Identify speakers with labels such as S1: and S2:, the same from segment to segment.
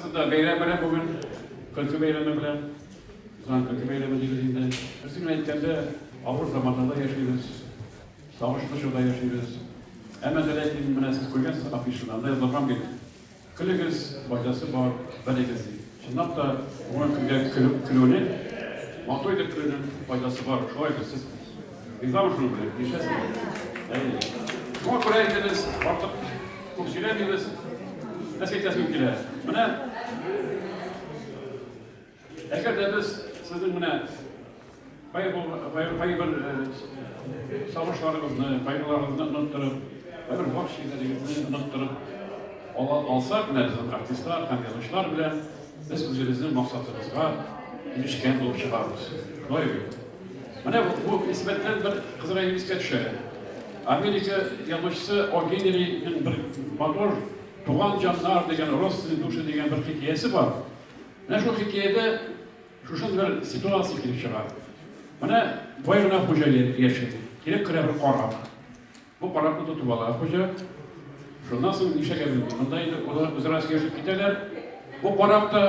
S1: Барыгызны да бәйрәм белән бүген, көлке бәйрәме белән. Узган көлке бәйрәме дибез инде. Дөресен генә әйткәндә, авыр заманнарда яшибез, сагышлы чорда яшибез. Әмма дә ләкин менә сез күргәнсез афишаны, анда язылган бит, Көлегез, файдасы бар, белегез, ди. Чынлап та, бүгенге көнгә көлү, көлүнең, матур итеп көлүнең файдасы бар. Шулай бит, сез ризамы шуның белән, килешәсезме? Әйе. Шуңа күрә инде без артык күп сөйләмибез. Нәрсә әйтәсем килә? Менә әгәр дә без сезнең менә кайбер сагышларыгызны, кайгыларыгызны оныттырып, кайбер вак шикләрегезне оныттырып ала алсак, менә безнең артистлар һәм язучылар белән без үзебезнең максатыбызга ирешкән булып чыгабыз. Шулай бит? Менә бу нисбәттән бер кызык әйбер искә төшә. Америка язучысы О. Генриның бер матур Туган җаннар дигән, Родственные души дигән бер хикәясе бар. Менә шул хикәядә шушындый бер ситуация килеп чыга. Менә бай гына хуҗа яши. Килеп керә бер карак. Бу каракны тотып ала хуҗа. Шуннан соң нишләргә белми. Монда инде алар үзара сөйләшеп китәләр. Бу карак та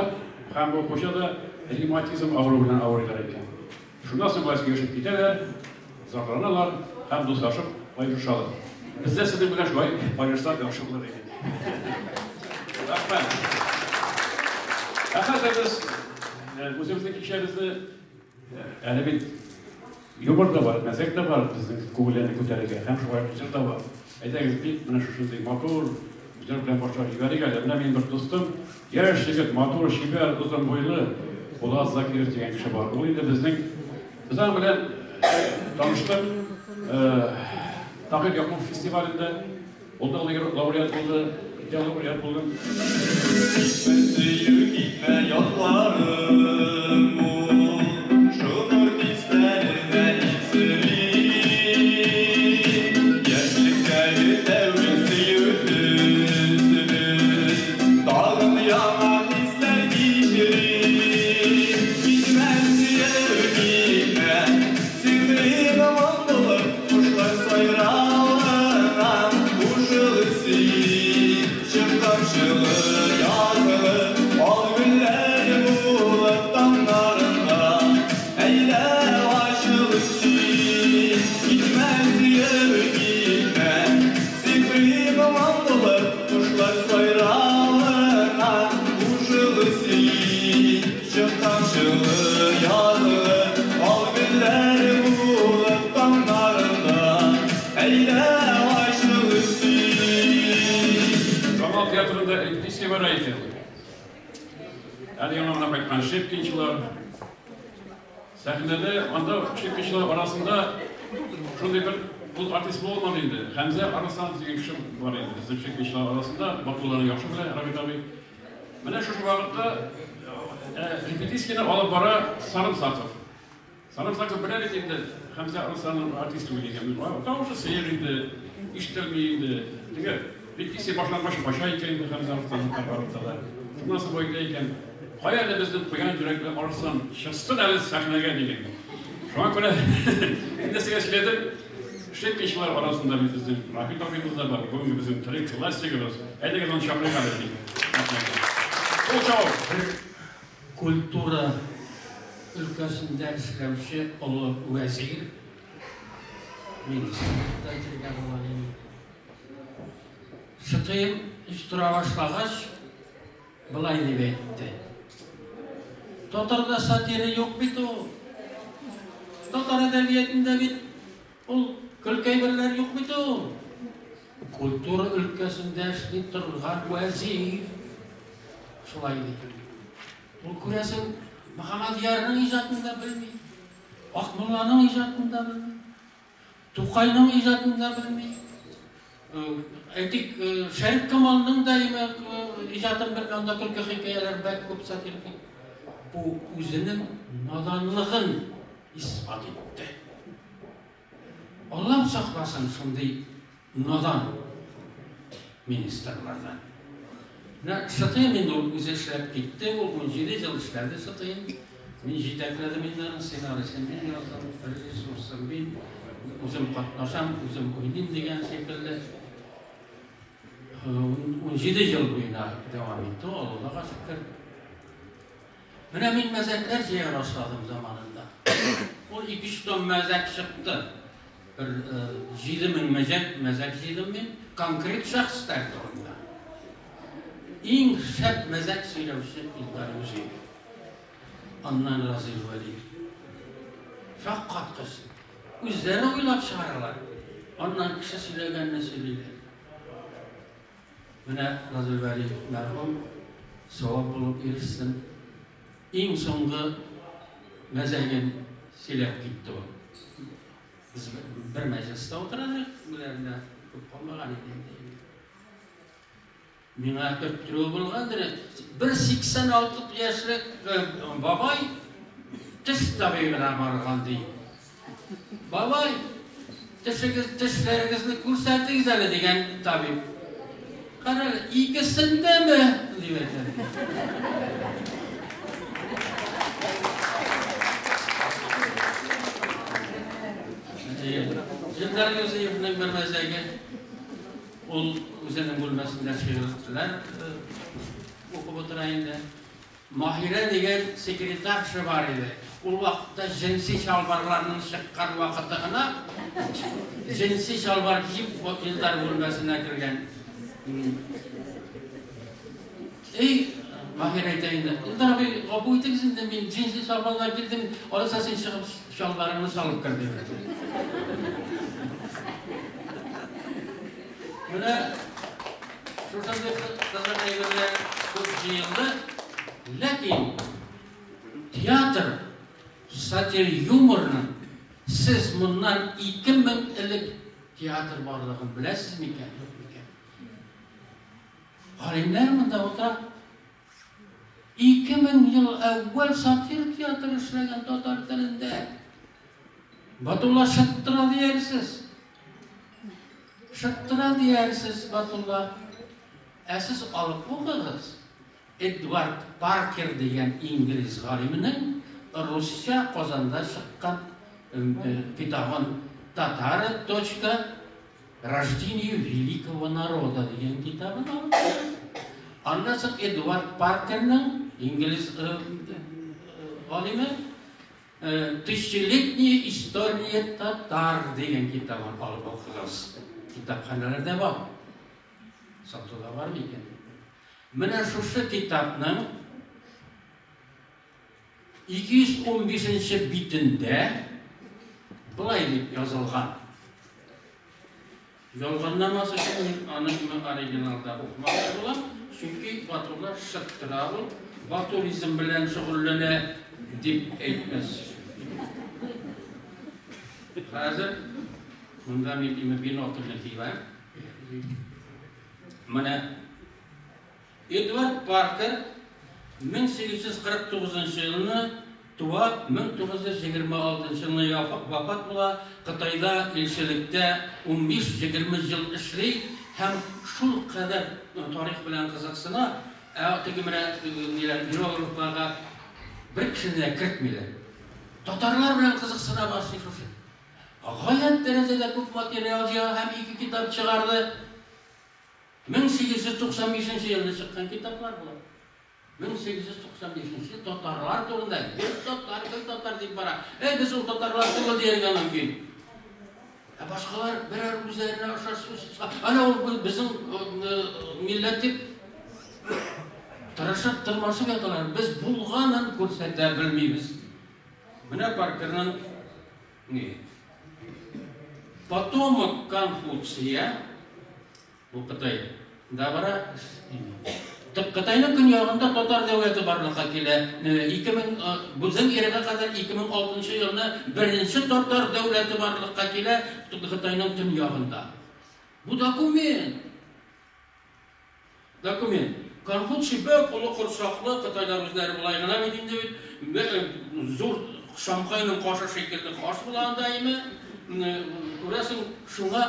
S1: һәм бу хуҗа да ревматизм авыруы белән авырыйлар икән. Шуннан соң болай сөйләшеп китәләр, зарланалар һәм дуслашып аерышалар. Без дә сезнең белән шулай аерышсак яхшы булыр иде. Рәхмәт. Ә хәзер без үзебезнең кичәбезне әле бит юмор да бар, мәзәк тә бар безнең күңелләрне күтәрергә һәм шулай ук җыр да бар. Әйдәгез, бик менә шушындый матур җыр белән башлап җибәрик әле. Менә минем бер дустым, яшь егет, матур, чибәр, озын буйлы Булат Закиров дигән кеше бар. Ул инде безнең, без аның белән таныштык Таһир Якупов фестивалендә. Ул да лауреат булды, мин дә лауреат булдым.
S2: Китмә, сөю, китмә, язларым ул, Шуныр бистәлендә исери. Яшьлектәге тәүге сөю төсле, Тагын яңа хисләр кичери. Китмә, сөю, китмә, сихри моң булып, Кошлар сайравына кушылып син, Чык тамчылы язгы ал гөлләр булып таңнарында Әйдә ачылып син. Китмә, сөеп китмә, сихри моң булып, Кошлар сайравына кушылып син, Чык тамчылы язгы ал гөлләр булып таңнарында Әйдә ачылып син.
S1: Камал театрында репетиция бара икән. Әле яңа гына кайткан Шепкинчылар. Сәхнәдә анда Шепкинчылар арасында шундый бер ул артист булмады инде. Хәмзә Арысланов дигән кеше бар иде. Безнең Шепкинчылар арасында Батулланы яхшы белә Рабит абый. Менә шушы вакытта репетицияне алып бара Сарымсаков. Сарымсаков белә бит инде Хәмзә Арысланов артист түгел икән. Тавышы сыек инде, ишетелми инде. Теге репетиция башлангач кача икән инде Хәмзә Арысланов барып та. Шуннан соң әйтә икән, кая әле безнең куян йөрәкле Арыслан чыксын әле сәхнәгә дигән. Шуңа күрә инде сезгә сөйләдем. Шепкинчылар арасында бит безнең Рафит абыебыз да бар, бүгенге безнең тере классигыбыз. Әйдәгез аны чакырыйк әле ди. Кул чабып.
S3: Бер культура өлкәсендә эшләүче олы вәзир, министр дип әйтергә була инде. Шытыем оештыра башлагач, болай дип әйтте. Татарда сатира юк бит ул. Татар әдәбиятында бит ул көлке әйберләр юк бит ул. Культура өлкәсендә эшли торган вәзир шулай ди. Ул, күрәсең, Мөхәммәдьярның иҗатын да белми, Акмулланың иҗатын да белми. Тукайның иҗатын да белми. Әйтик, Шәриф Камалның да иҗатын белми, анда көлке хикәяләр бик күп сатирик. Бу үзенең наданлыгын исбат итте. Аллам сакласын шундый надан министрлардан. Менә Шытыйм инде ул үзе эшләп китте, ул 17 ел эшләде Шытыйм. Мин җитәкләдем инде аның сценарийсын мин яздым, режиссурсын мин, үзем катнашам, үзем уйныйм дигән шикелле. 17 ел буена дәвам итте, Аллага шөкер. Менә мин мәзәкләр җыя башладым заманында. Ул 2-3 том мәзәк чыкты. Бер 7000 мәзәк, мәзәк җыйдым мин, конкрет шәхесләр турында. Иң шәп мәзәк сөйләүче Илдар Юзиев. Аннан Разил Вәлиев. Шаккаткыч. Үзләре уйлап чыгаралар. Аннан кеше сөйләгәнне сөйлиләр. Менә Разил Вәлиев мәрхүм савап булып ирешсен. Иң соңгы мәзәген сөйләп китте ул. Без бер мәҗлестә утыра идек, беләренә күп калмаган иде инде. Миңа төрттерүе булгандыр. Бер 86 яшьлек бабай теш табибына барган ди. Бабай, тешегез, тешләрегезне күрсәтегез әле дигән табиб. Кара әле, икесендәме? Дип әйтә. Илдар Юзеевның бер мәзәге. Ул үзенең бүлмәсендә шигырьләр укып утыра инде. Маһирә дигән секретарша бар иде. Ул вакытта җенси чалбарларның чыккан вакыты гына, җенси чалбар киеп Илдар бүлмәсенә кергән. Эй, Маһирә әйтә инде, Илдар абый, гафу итегез инде, мин җенси чалбарда килдем, алайса син чыгып чалбарыңны салып кер, дип. Менә шушындый кызык әйберләр күп җыелды. Ләкин театр, сатир юморның сез моннан 2000 элек театр барлыгын беләсез микән, юк микән? Галимнәр монда утыра. 2000 ел әүвәл сатир театры эшләгән татар телендә. Батулла шыттыра диярсез. Шыттыра диярсез, Батулла. Ә сез алып укыгыз. Эдвард Паркер дигән инглиз галименең русча Казанда чыккан китабын Татары. Точка. Рождение великого народа дигән китабын алып укыгыз. Аннан соң Эдвард Паркерның инглиз галиме Тысячелетняя история татар дигән китабын алып укыгыз. Китапханәләрдә бар. Сатуда бар микән? Менә шушы китапның 215 нче битендә болай дип язылган. Ялганламас өчен мин аны оригиналда укымакчы булам, чөнки Батулла шыттыра ул, батуризм белән шөгыльләнә дип әйтмәс. Хәзер монда мин име бинокльне киям. Менә Эдвард Паркер 1849 елны туа, 1926 елны вафат була, Кытайда илчелектә 15-20 ел эшли һәм шулкадәр тарих белән кызыксына, ә теге менә ниләр, иероглифларга бер кешене дә кертмиләр. Татарлар белән кызыксына башлый шушы. Гаять дәрәҗәдә күп материал җыя һәм ике китап чыгарды. 1895 нче елны чыккан китаплар болар. 1895 нче татарлар турында гел татар, гел татар дип бара. Әй, без ул татарлар түгел дияргә мөмкин. Ә башкалар берәр үзләренә охшаш сүз чыга. Әнә ул безнең милләт дип тырышып, тырмашып яталар. Без булганын күрсәтә белмибез. Менә Паркерның ни? Потомок Конфуция, бу Кытай да бара. Кытайның көньягында татар дәүләте барлыкка килә. 2000 безнең эрага кадәр 2006 елны беренче татар дәүләте барлыкка килә Кытайның төньягында. Бу документ. Документ. Конфуций бик олы корсаклы, кытайлар үзләре болай гына бит инде бит, зур шамкайның кашы шикелле каш була анда име. Күрәсең, шуңа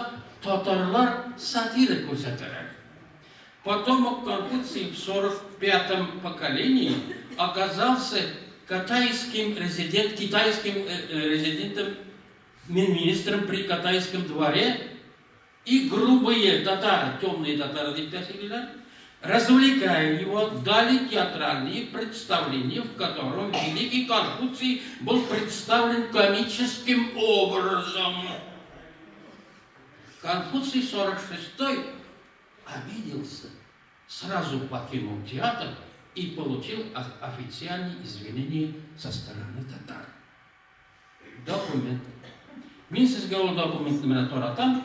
S3: татарлар сатира күрсәтәләр. Потомок Конфуций в 45-м поколении оказался китайским резидент, китайским резидентом, министром при китайском дворе. И грубые татары, темные татары дип тә сөйлиләр, развлекая его, дали театральные представления, в котором великий Конфуций был представлен комическим образом. Конфуций 46-й обиделся, сразу покинул театр и получил официальные извинения со стороны татар. Документ. Мин сезгә ул документны менә таратам.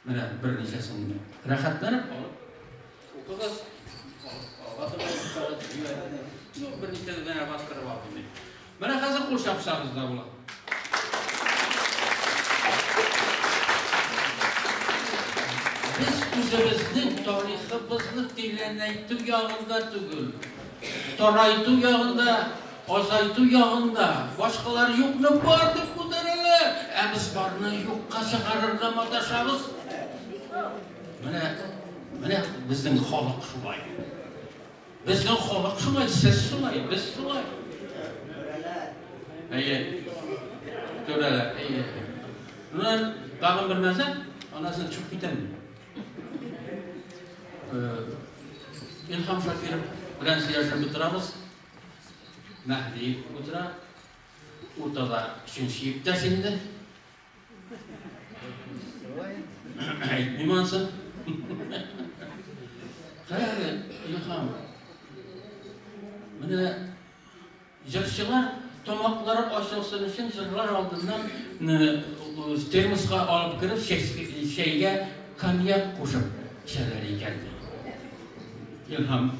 S3: Менә берничәсен рәхәтләнеп алып укыгыз. Ну, берничә генә бастырып алдым мин. Менә хәзер кул чапсагыз да була. Без үзебезнең тарихыбызны тирәнәйтү ягында түгел, тарайту ягында, азайту ягында. Башкалар юкны бар дип күтәрәләр, ә без барны юкка чыгарырга маташабыз. Менә, менә безнең халык шулай. Безнең халык шулай, сез шулай, без шулай. Әйе. Түрәләр, әйе. Менә тагын бер мәзәк, анасын төшеп китәм. Илһам Шакиров белән сөйләшеп утырабыз. Мәһдиев утыра. Уртада өченче иптәш инде. Әйтмим ансын. Кара әле, Илһам. Менә җырчылар тамаклары ачылсын өчен җырлар алдыннан термоска алып кереп чәйгә коньяк кушып эчәләр икән, ди. Илһам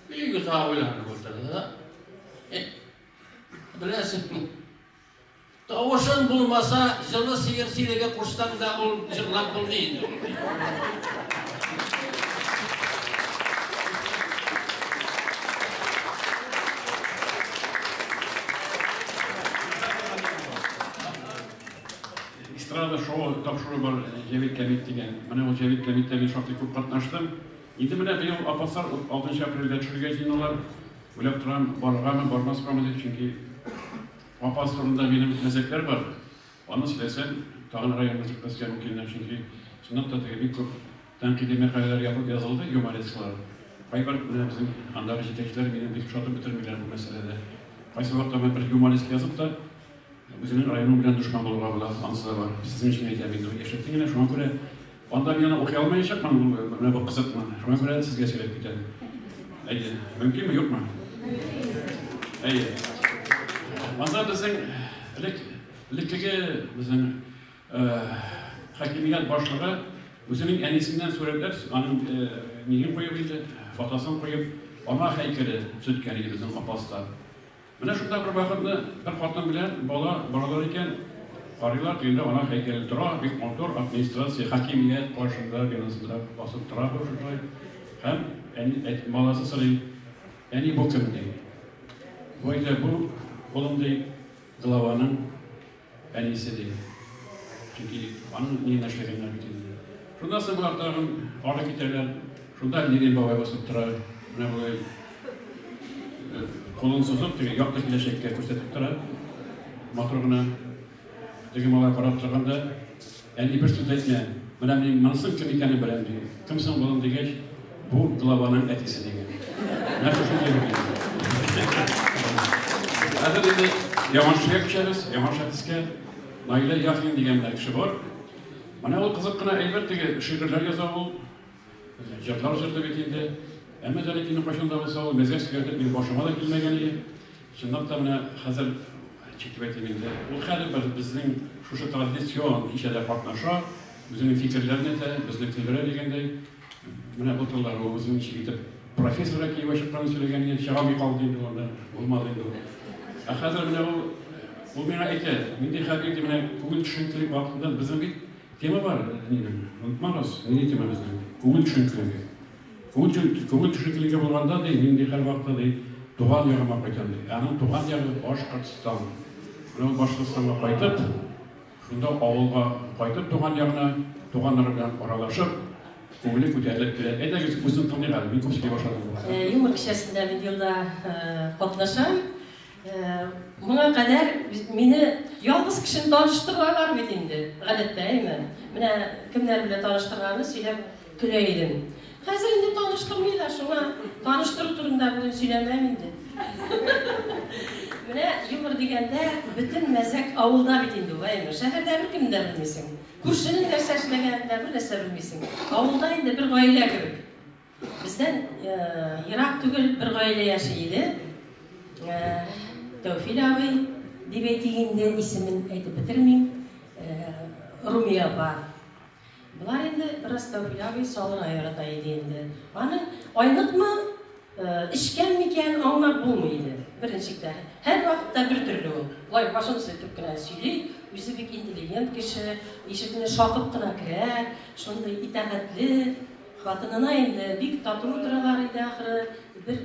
S3: бик озак уйланып утырды да. Беләсеңме, тавышың булмаса, җылы сыер сиреге кушсаң да ул җырлап булмый инде ул.
S1: Эстрада шоу тапшыруы бар Җәвит Кәмит дигән. Менә ул Җәвит Кәмиттә мин шактый күп катнаштым. Инде менә быел Апаслар 6 апрельдә төшерергә җыеналар. Уйлап торам, барыргамы, бармаскамы дип, чөнки Апас турында минем мәзәкләр бар. Аны сөйләсәм, тагын районны җитмәскә мөмкиннәр, чөнки чынлап та теге бик күп тәнкыйди мәкаләләр язып язылды, юморесклар. Кайбер менә безнең андагы җитәкчеләр мине бик ошатып бетермиләр бу мәсьәләдә. Кайсы вакытта менә бер юморест язып та, үзенең районың белән дошман булырга була, анысы да бар. Сезнең өчен әйтәм инде, яшертен генә, шуңа күрә анда мин аны укый алмаячакмын, менә бу кызыкны. Шуңа күрә сезгә сөйләп китәм. Әйе, мөмкинме, юкмы? Әйе. Анда безнең элек элеккеге безнең хакимият башлыгы үзенең әнисеннән сурәтләп, аның ниген куеп инде, фотосын куеп, ана һәйкәле төзеткән иде безнең Апаста. Менә шунда бер вакытны бер хатын белән бала баралар икән, карыйлар, тегендә ана һәйкәле тора, бик матур, администрация, хакимият каршында, бинасында басып тора бу шулай. Һәм әни, әт, баласы сорый, әни бу кем ди. Бу әйтә, бу улым ди, главаның әнисе ди. Чөнки аның ни эшләгәннәр бит инде. Шуннан соң болар тагын ары китәләр. Шунда Ленин бабай басып тора. Менә болай кулын сузып, теге якты киләчәккә күрсәтеп тора. Матур гына. Теге малай карап торганда, әни бер сүз әйтмә. Менә мин монысының кем икәнен беләм ди. Кем соң балам дигәч, бу главаның әтисе дигән. Менә шушындый бер Хәзер инде яңа кешегә күчәбез, яңа шәхескә. Наилә Яхин дигән бер кеше бар. Менә ул кызык кына әйбер, теге шигырьләр яза ул. Җырлар җырлый бит инде. Әмма дә ләкин кайчан да булса ул мәзәк сөйләр дип минем башыма да килмәгән иде. Чынлап та менә хәзер ничек дип әйтим инде, ул хәзер бер безнең шушы традицион кичәдә катнаша, үзенең фикерләрен әйтә, безне көлдерә дигәндәй. Менә былтырлар ул үзенең ничек итеп профессорга кияүгә чыкканын сөйләгән иде, чыга алмый калды инде ул анда, булмады инде ул. Ә хәзер менә ул ул миңа әйтә, нинди хәбир ди, менә күңел төшенкелек вакытында безнең бит тема бар, нинең, онытмагыз, нинди тема безнең? Күңел төшенкелеге. Күңел төшенкелеге булганда, ди, нинди һәрвакытта, ди, туган ягыма кайтам, ди. Ә аның туган ягы Башкортстан. Менә ул Башкортстанга кайтып, шунда авылга кайтып туган ягына, туганнары белән аралашып, күңеле күтәрелеп килә. Әйдәгез, үзен тыңлыйк әле, мин күп сөйли башладым.
S4: Юмор кичәсендә мин елда катнашам. Моңа кадәр мине ялгыз кешене таныштыралар бит инде, гадәттә, әйме? Менә кемнәр белән таныштырганны сөйләп көлә идем. Хәзер инде таныштырмыйлар, шуңа таныштыру турында бүген сөйләмәм инде. Менә юмор дигәндә, бөтен мәзәк авылда бит инде ул, әйме? Шәһәрдә беркемне дә белмисең. Күршенең нәрсә эшләгәнен дә бер нәрсә белмисең. Авылда инде бер гаилә кебек. Бездән ерак түгел бер гаилә яши иде. Тәүфил абый дип әйтик инде, исемен әйтеп бетермим. Румия апа. Болар инде бераз Тәүфил абый салырга ярата иде инде. Аны айныкмы, эчкән микән, аңлап булмый иде. Берничек тә. Һәрвакытта бер төрле ул. Болай башын селкеп кенә сөйли, үзе бик интеллигент кеше, ишекне шакып кына керә, шундый итагатьле. Хатынына инде бик тату утыралар иде ахры, бер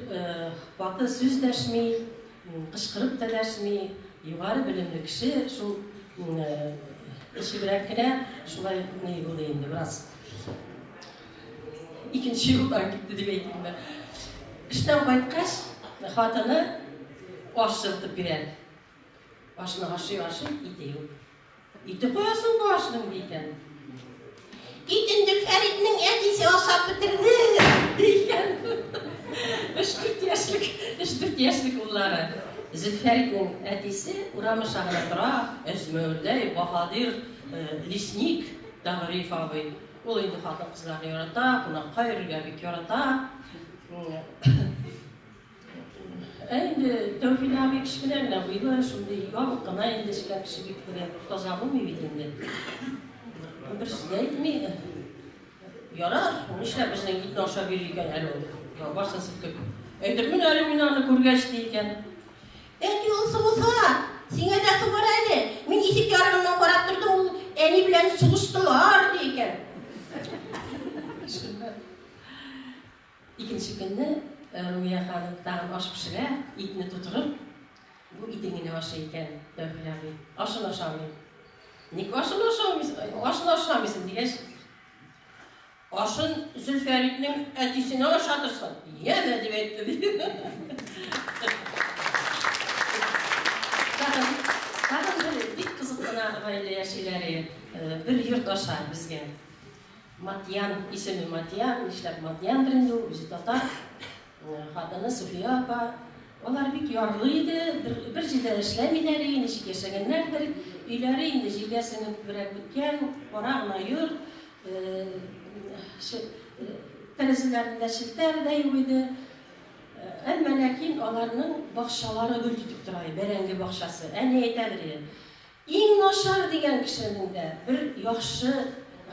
S4: каты сүз дәшми, кычкырып та дәшми, югары белемле кеше, шул эчебрәк кенә шулай ни булды инде, бераз икенче юлдан китте дип әйтимме. Эштән кайткач, хатыны аш җылытып бирә. Ашны ашый-ашый, ите юк. Ите кая соң бу ашның, ди икән. Итен Зөлфәритнең әтисе ашап бетерде, ди икән. Өч-дүрт яшьлек, өч-дүрт яшьлек уллары. Зөлфәритнең әтисе урам аша гына тора, әзмәвердәй, баһадир, лесник Тәгъриев абый. Ул инде хатын-кызларны ярата, кунакка йөрергә бик ярата. Ә инде Тәүфил абый кечкенә генә буйлы, шундый ябык кына инде, эчкән кеше бик теге таза булмый бит инде. Бер сүз дә әйтми. Ярар, нишләп безнең итне ашап йөри икән әле ул? Башын селкеп. Әйтермен әле мин аны күргәч, ди икән.
S5: Әти, ул сугыша! Сиңа да сугар әле. Мин ишек ярыгыннан карап тордым, ул әни белән сугыштылар, ди икән.
S4: Шуннан Икенче көнне Румия ханым тагын аш пешерә, итне тутырып. Бу итен генә ашый икән Тәүфил абый. Ашын ашамый. Ник ашын ашамыйсың, ашын ашамыйсың дигәч, ашын Зөлфәритнең әтисенә ашатырсың, яме, дип әйтте, ди. Тагын, тагын бер бик кызык кына гаилә яшиләр, бер йорт аша безгә. Матьян, исеме Матьян, нишләп Матьяндыр инде ул, үзе татар. Хатыны Суфия апа. Алар бик ярлы иде, бер, бер җирдә дә эшләмиләр иде, ничек яшәгәннәрдер. Өйләре инде җиргә сеңебрәк беткән, кара гына йорт. Тәрәзәләрендә челтәр дә юк иде. Әмма ләкин аларның бакчалары гөлт итеп тора иде, бәрәңге бакчасы. Әни әйтәдер иде, Иң начар дигән кешенең дә бер яхшы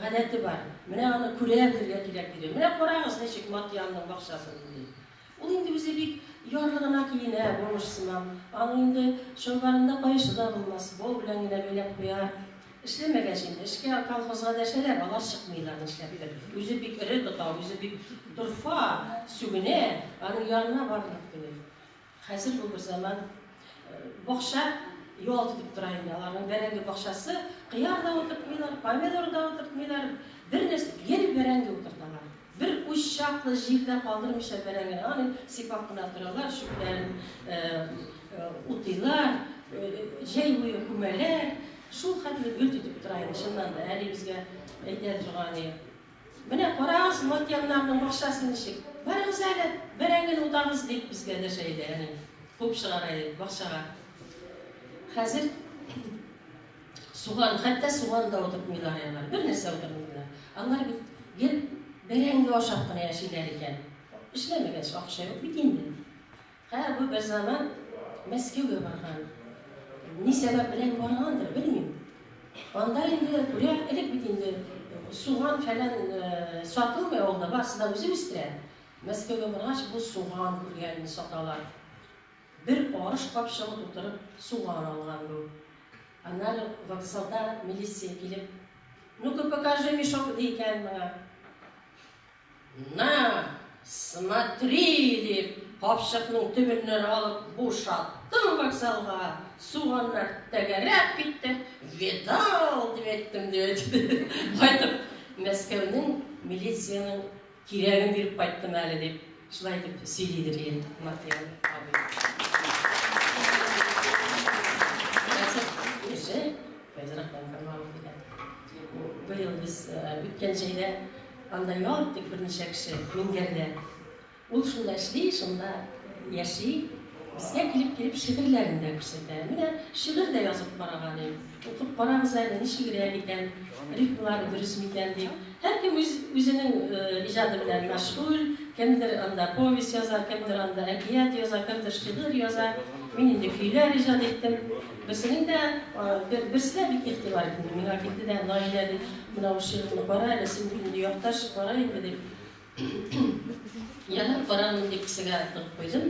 S4: гадәте бар. Менә аны күрә белергә кирәк, диде. Менә карагыз, ничек Матьянның бакчасын, диде. Ул инде үзе бик ярлы гына киенә, бомж сыман. Аның инде чалбарында каешы да булмас, бау белән генә бәйләп куяр. Эшләмәгәч инде, эшкә колхозга дәшәләр, алар чыкмыйлар нишләптер. Үзе бик эре тота, үзе бик дорфа, сүгенә, аның янына барырлык түгел. Хәзер бу берзаман бакча ялт итеп тора инде. Аларның бәрәңге бакчасы, кыяр да утыртмыйлар, помидор да утыртмыйлар, бер нәрсә, гел бәрәңге утырталар. Бер уч чаклы җир дә калдырмыйча бәрәңгене аны сыйпап кына торалар, чүпләрен утыйлар, җәй буе күмәләр. Шул хәтле гөлт итеп тора инде, чыннан да, әни безгә әйтә торган иде. Менә карагыз, Матьяннарның бакчасы ничек. Барыгыз әле, бәрәңгене утагыз, дип безгә дәшә иде әни. Куып чыгара иде бакчага. Хәзер суган, хәтта суган да утыртмыйлар алар. Бер нәрсә утыртмыйлар. Алар бит гел бәрәңге ашап кына яшиләр икән. Эшләмәгәч, акча юк бит инде. Хә, бу берзаман Мәскәүгә барган. Ни сәбәп белән баргандыр, белмим. Анда инде күрә, элек бит инде суган фәлән сатылмый авылда, барысы да үзе үстерә. Мәскәүгә баргач, бу суган күргәнне саталар. Бер арыш капчыгы тутырып суган алган бу. Аннары вокзалда милиция килеп, Ну-ка покажи мешок, ди икән моңа. На, смотри, дип, капчыкның төбеннән алып бушаттым вокзалга, суганнар тәгәрәп китте, видал, дип әйттем, дип әйтте. Кайтып, Мәскәүнең милициянең кирәген биреп кайттым әле, дип, шулай итеп сөйлидер инде Матвей абый. Үткән җәйдә анда ял иттек берничә кеше Миңгәрдә. Ул шунда эшли, шунда яши. Безгә килеп-килеп шигырьләрен дә күрсәтә. Менә шигырь дә язып караган идем. Укып карагыз әле, ничегрәк икән, рифмалары дөрес микән дип. Һәркем үз үзенең иҗаты белән мәшгуль. Кемдер анда повесть яза, кемдер анда әкият яза, кемдер шигырь яза. Мин инде көйләр иҗат иттем. Берсенең дә, берсе дә бик игътибар итмәде. Миңа килде дә, Наилә, ди, менә бу шигырьне кара әле, син бит инде якташ, кара инде, дип. Ярар, карармын дип кесәгә тыгып куйдым.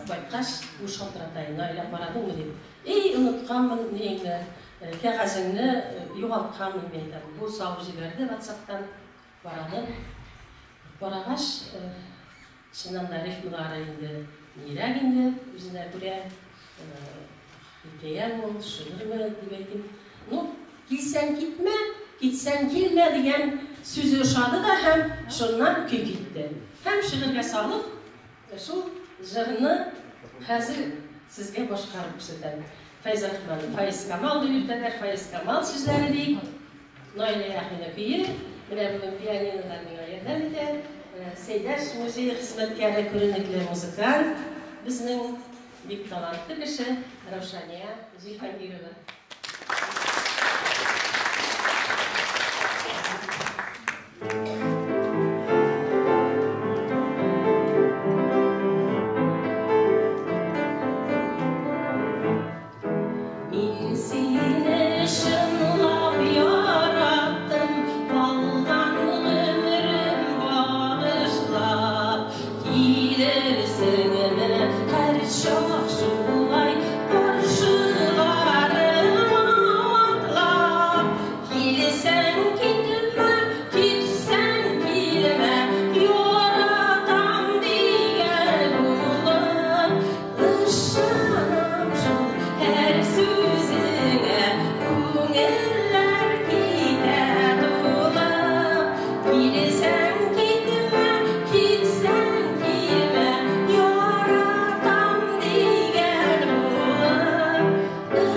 S4: Кайткач, ул шалтырата, Наилә, карадыңмы дип. Эй, онытканмын ниеңне, кәгазеңне югалтканмын, мин әйтәм. Бу салып җибәрде ватсаптан. Карадым. Карагач, чыннан да рифмалары инде нирәк инде, үзенә күрә хикәяме ул, шигырьме дип әйтим. Ну, килсәң китмә, китсәң килмә дигән сүзе ошады да һәм шуннан көй китте. Һәм шигырьгә салып, шул җырны хәзер сезгә башкарып күрсәтәм. Фәйзрахман, Фаиз Камал дип йөртәләр, Фаиз Камал сүзләре ди. Наилә Яхина көе. Менә бүген пианинода миңа ярдәм итә. Сәйдәш музее хезмәткәре, күренекле музыкант, безнең бик талантлы кеше Раушания Зөлфәндирова. Мин сине чынлап яраттым, калган гомерем багышлап. Килерсеңме һәрчак шулай каршыларыма атлап? Килсәң китмә, китсәң килмә, яратам дигән булып. Ышанам шул һәр сүзеңә, күңелләр китә тулып. Килсәң китмә, китсәң килмә, яратам дигән булып.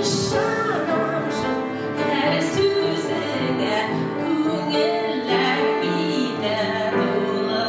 S4: Ышанам шул һәр сүзеңә, күңелләр китә тулып.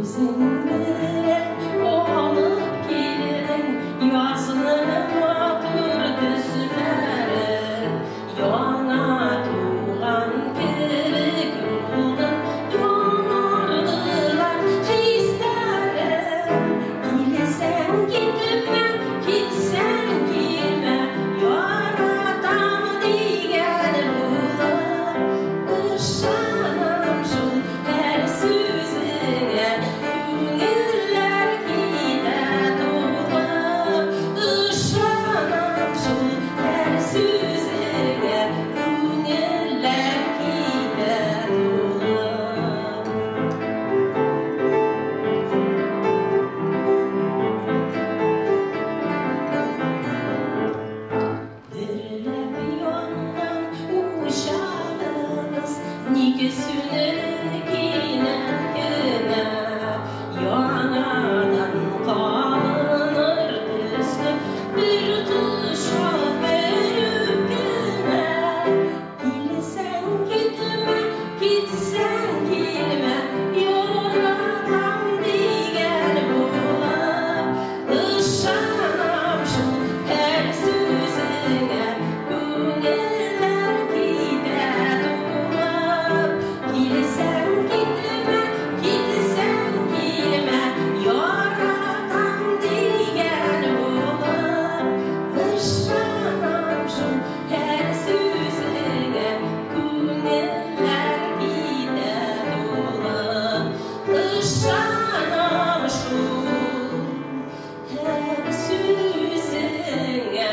S4: Үзең белән алып килдең язның матур төсләрен. Яңа туган кебек булдым, яңардылар хисләрем. Килсәң китмә, китсәң килмә, яратам дигән булып. Ышанам шул һәр сүзеңә, күңелләр китә тулып. Ышанам шул һәр сүзеңә, күңелләр китә тулып. Дөрләп янган учагыбыз ник сүнер кинәт кенә? Яңадан кабыныр төсле бер кочак, бер үпкенә. Килсәң китмә, китсәң килмә, яратам дигән булып. Ышанам шул һәр сүзеңә, күңелләр китә тулып. Килсәң китмә, китсәң килмә, яратам дигән булып. Ышанам шул һәр сүзеңә, күңелләр китә тулып. Ышанам шул һәр сүзеңә,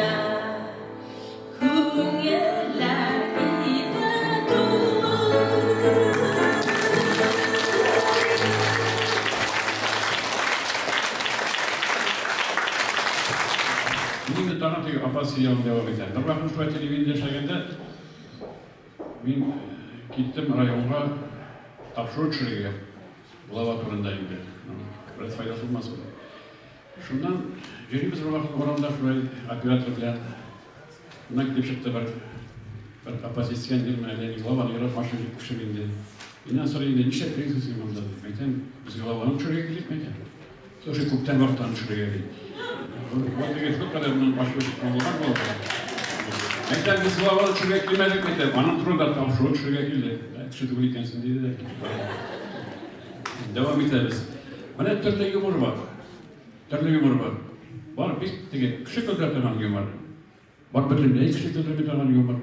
S4: күңелләр китә тулып.
S1: Мин инде тагын теге апа сөйләвен дәвам итәм. Бервакыт шулай телевидениедә эшләгәндә мин киттем районга тапшыру төшерергә. Глава турында инде. Бераз файдасы булмас. Шуннан йөрибез бервакыт урамда шулай оператор белән. Шуннан килеп чыкты бер бер оппозиционер, менә әллә главаны яратмашы дип кеше инде. Миннән сорый инде, нишләп йөрисең син монда дип. Әйтәм, без главаны төшерергә килдек, әйтәм. Слушай, күптән вакыттан төшерергә ди. Вот теге шулкадәр моның ачуы чыккан булган булды. Әйтәм, без главаны төшерергә килмәдек, әйтәм, аның турында тапшыру төшерергә килдек. Кеше түгел икәнсең, диде дә. Дәвам итәбез. Менә төрле юмор бар. Төрле юмор бар. Бар бик теге кеше көлдерә торган юмор. Бар бөтенләй кеше көлдерми торган юмор.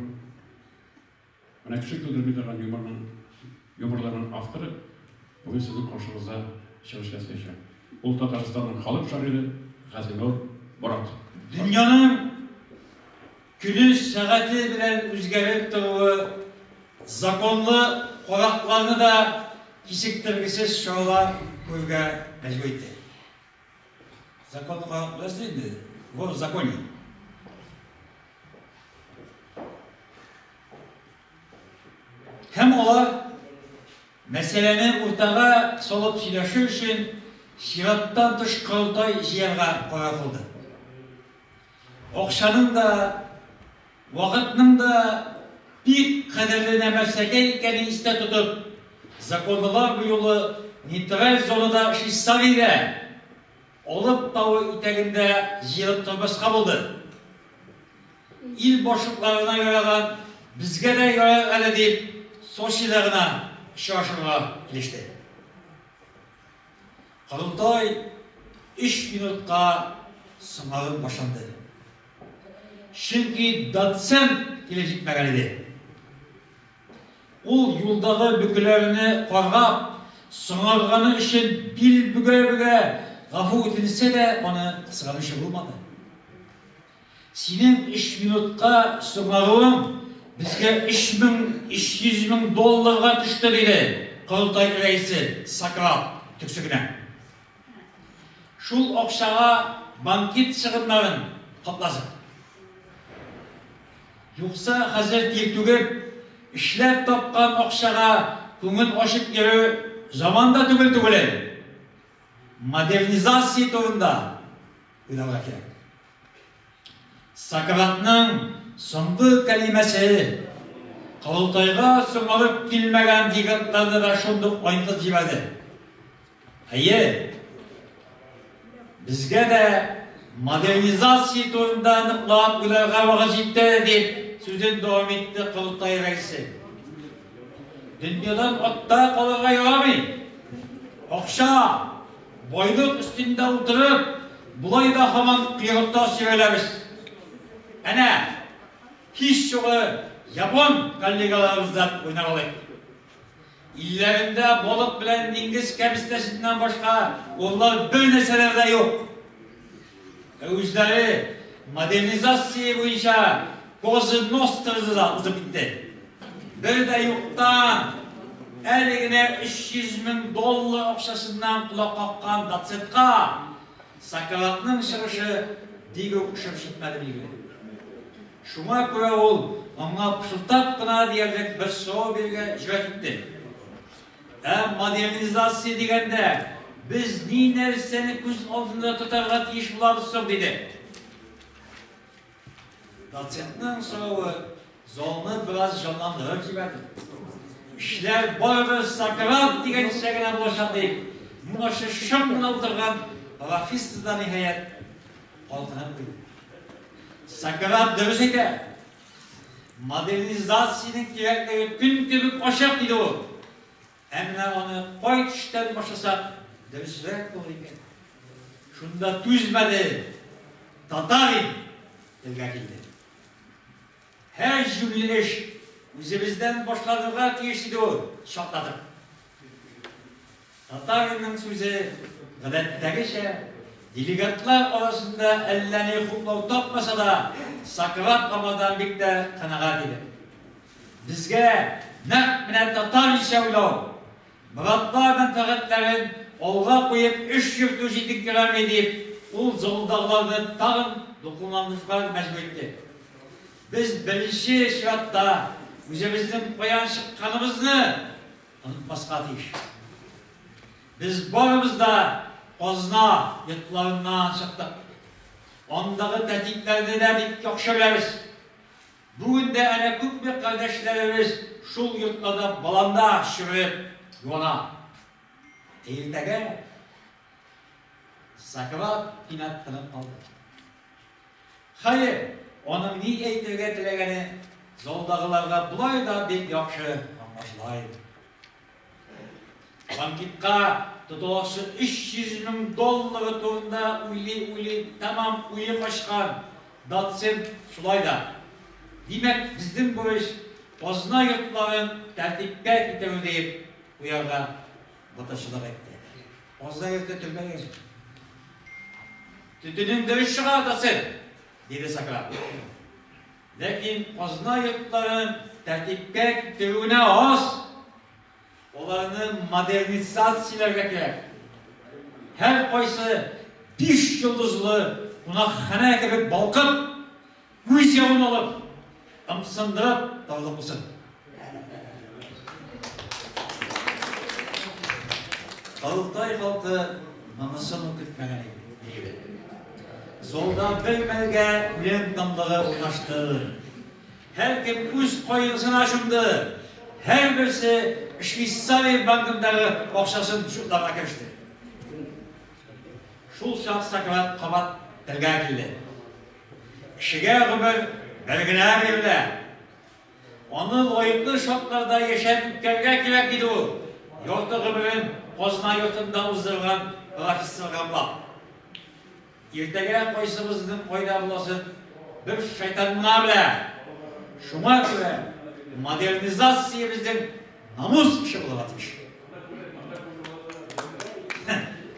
S1: Менә кеше көлдерми торган юморның юморларның авторы бүген сезнең каршыгызда чыгыш ясаячак. Ул Татарстанның халык шагыйре Газинур Морат.
S6: Дөньяның көне сәгате белән үзгәреп торуы законлы каракларны да кичектергесез чаралар күрергә мәҗбүр итте. Законлы карак беләсез инде, вор в законе. Һәм алар мәсьәләне уртага салып сөйләшер өчен чираттан тыш корылтай җыярга карар кылды. Акчаның да, вакытның да бик кадерле нәмәрсәкәй икәнен истә тотып, законлылар бу юлы нейтраль зонада Швейцариядә, Алып тавы итәгендә җыелып тормаска булды. Ил башлыкларына яраган, безгә дә ярар әле дип, Сочида гына очрашырга килеште. Корылтай өч минутка соңарып башланды. Чөнки доцент килеп җитмәгән иде. Ул юлдагы бөкеләрне каргап, соңарганы өчен бил бөгә-бөгә гафу үтенсә дә, аны кызганучы булмады. Синең өч минутка соңаруың безгә 3300 мең долларга төште, диде корылтай рәисе Сократ төксе генә. Шул акчага банкет чыгымнарын капласын. Юкса хәзер тир түгеп, эшләп тапкан акчага күңел ачып йөрү заман да түгел түгелен. Модернизация турында уйларга кирәк. Сократның соңгы кәлимәсе корылтайга соңарып килмәгән делегатларны да шундук айнытып җибәрде. Әйе, безгә дә модернизация турында ныклап уйларга вакыт җитте, дип сүзен дәвам итте корылтай рәисе. Дөньядан артта калырга ярамый. Акча, байлык өстендә утырып, болай да һаман койрыкта сөйрәләбез. Әнә, һич югы япон коллегаларыбыздан үрнәк алыйк. Илләрендә балык белән диңгез кәбестәсеннән башка урлар бер нәрсәләр дә юк. Ә үзләре модернизация буенча Козы Ностраны да узып китте. Бер дә юктан әле генә 300 мең доллар акчасыннан колак каккан доцентка Сократ-ның чыгышы бик үк ошап җитмәде билгеле. Шуңа күрә ул аңа пышылдап кына диярлек бер сорау бирергә җөрьәт итте. Ә модернизация дигәндә без ни нәрсәне күз алдында тотарга тиеш булабыз соң, диде. Доцентның соравы залны бераз җанландырып җибәрде. Эшләр барыбер Сократ дигәнчә генә булачак дип, моңарчы шым гына утырган Рафис та ниһаять калкынып куйды. Сократ дөрес әйтә. Модернизациянең кирәклеге көн кебек ачык, диде ул. Әмма аны кай төштән башласак, дөресрәк булыр икән? Шунда түзмәде, татарин телгә килде. Һәр җүнле эш үзебездән башланырга тиеш, диде ул, шартлатып. Татаринның сүзе, гадәттәгечә, делегатлар арасында әллә ни хуплау тапмаса да, Сократ аңардан бик тә канәгать иде. Безгә нәкъ менә татаринча уйлау, братлар мәнфәгатьләрен алга куеп эш йөртү җитенкерәми, дип, ул залдагыларны тагын дулкынланырга мәҗбүр итте. Без беренче чиратта үзебезнең каян чыкканыбызны онытмаска тиеш. Без барыбыз да казна йортларыннан чыктык. Андагы тәртипләрне дә бик яхшы беләбез. Бүген дә әнә күпме кардәшләребез шул йортларда баланда чөмереп юана. Ә иртәгә Сократ кинәт тынып калды. Хәер, аның ни әйтергә теләгәне залдагыларга болай да бик яхшы аңлашыла иде. Банкетка тотыласы 300 мең доллары турында уйлый-уйлый тәмам уе качкан доцент шулай да, Димәк, безнең бурыч казна йортларын тәртипкә китерү диеп куярга батырчылык итте. Казна йорты төрмәгә җитте. Төтенең дөрес чыга, доцент, диде Сократ. Ләкин казна йортларын тәртипкә китерү генә аз. Аларны модернизацияләргә кирәк. Һәркайсы биш йолдызлы кунакханә кебек балкып, күз явын алып, ымсындырып торырлык булсын. Корылтай халкы монысын ук көтмәгән иде, билгеле. Залда бер мәлгә үлем тынлыгы урнашты. Һәркем үз кайгысына чумды, һәрберсе Швейцария банкындагы акчасын чутларга кереште. Шул чак Сократ кабат телгә килде. Кешегә гомер бер генә бирелә. Аны лаеклы шартларда яшәп үткәрергә кирәк, диде ул, ярты гомерен казна йортында уздырган профессорга ымлап. Иртәгә кайсыбызның кайда буласын бер шайтан гына белә. Шуңа күрә модернизация безнең намус эше булырга тиеш.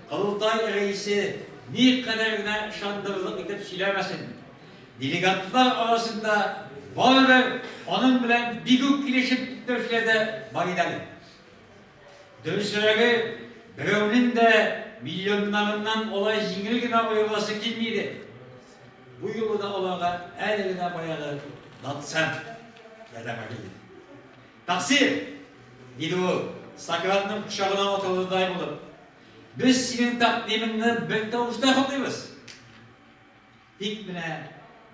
S6: Корылтай рәисе никадәр генә ышандырырлык итеп сөйләмәсен, делегатлар арасында барыбер аның белән бик үк килешеп китмәүчеләр дә бар иде әле. Дөресрәге, берәүнең дә миллионнарыннан алай җиңел генә аерыласы килми иде. Бу юлы да аларга әле генә баягы доцент ярдәмгә килде. Тәкъсир! диде ул, Сократның кочагына атылырдай булып. Без синең тәкъдимеңне бер тавышта хуплыйбыз. Тик менә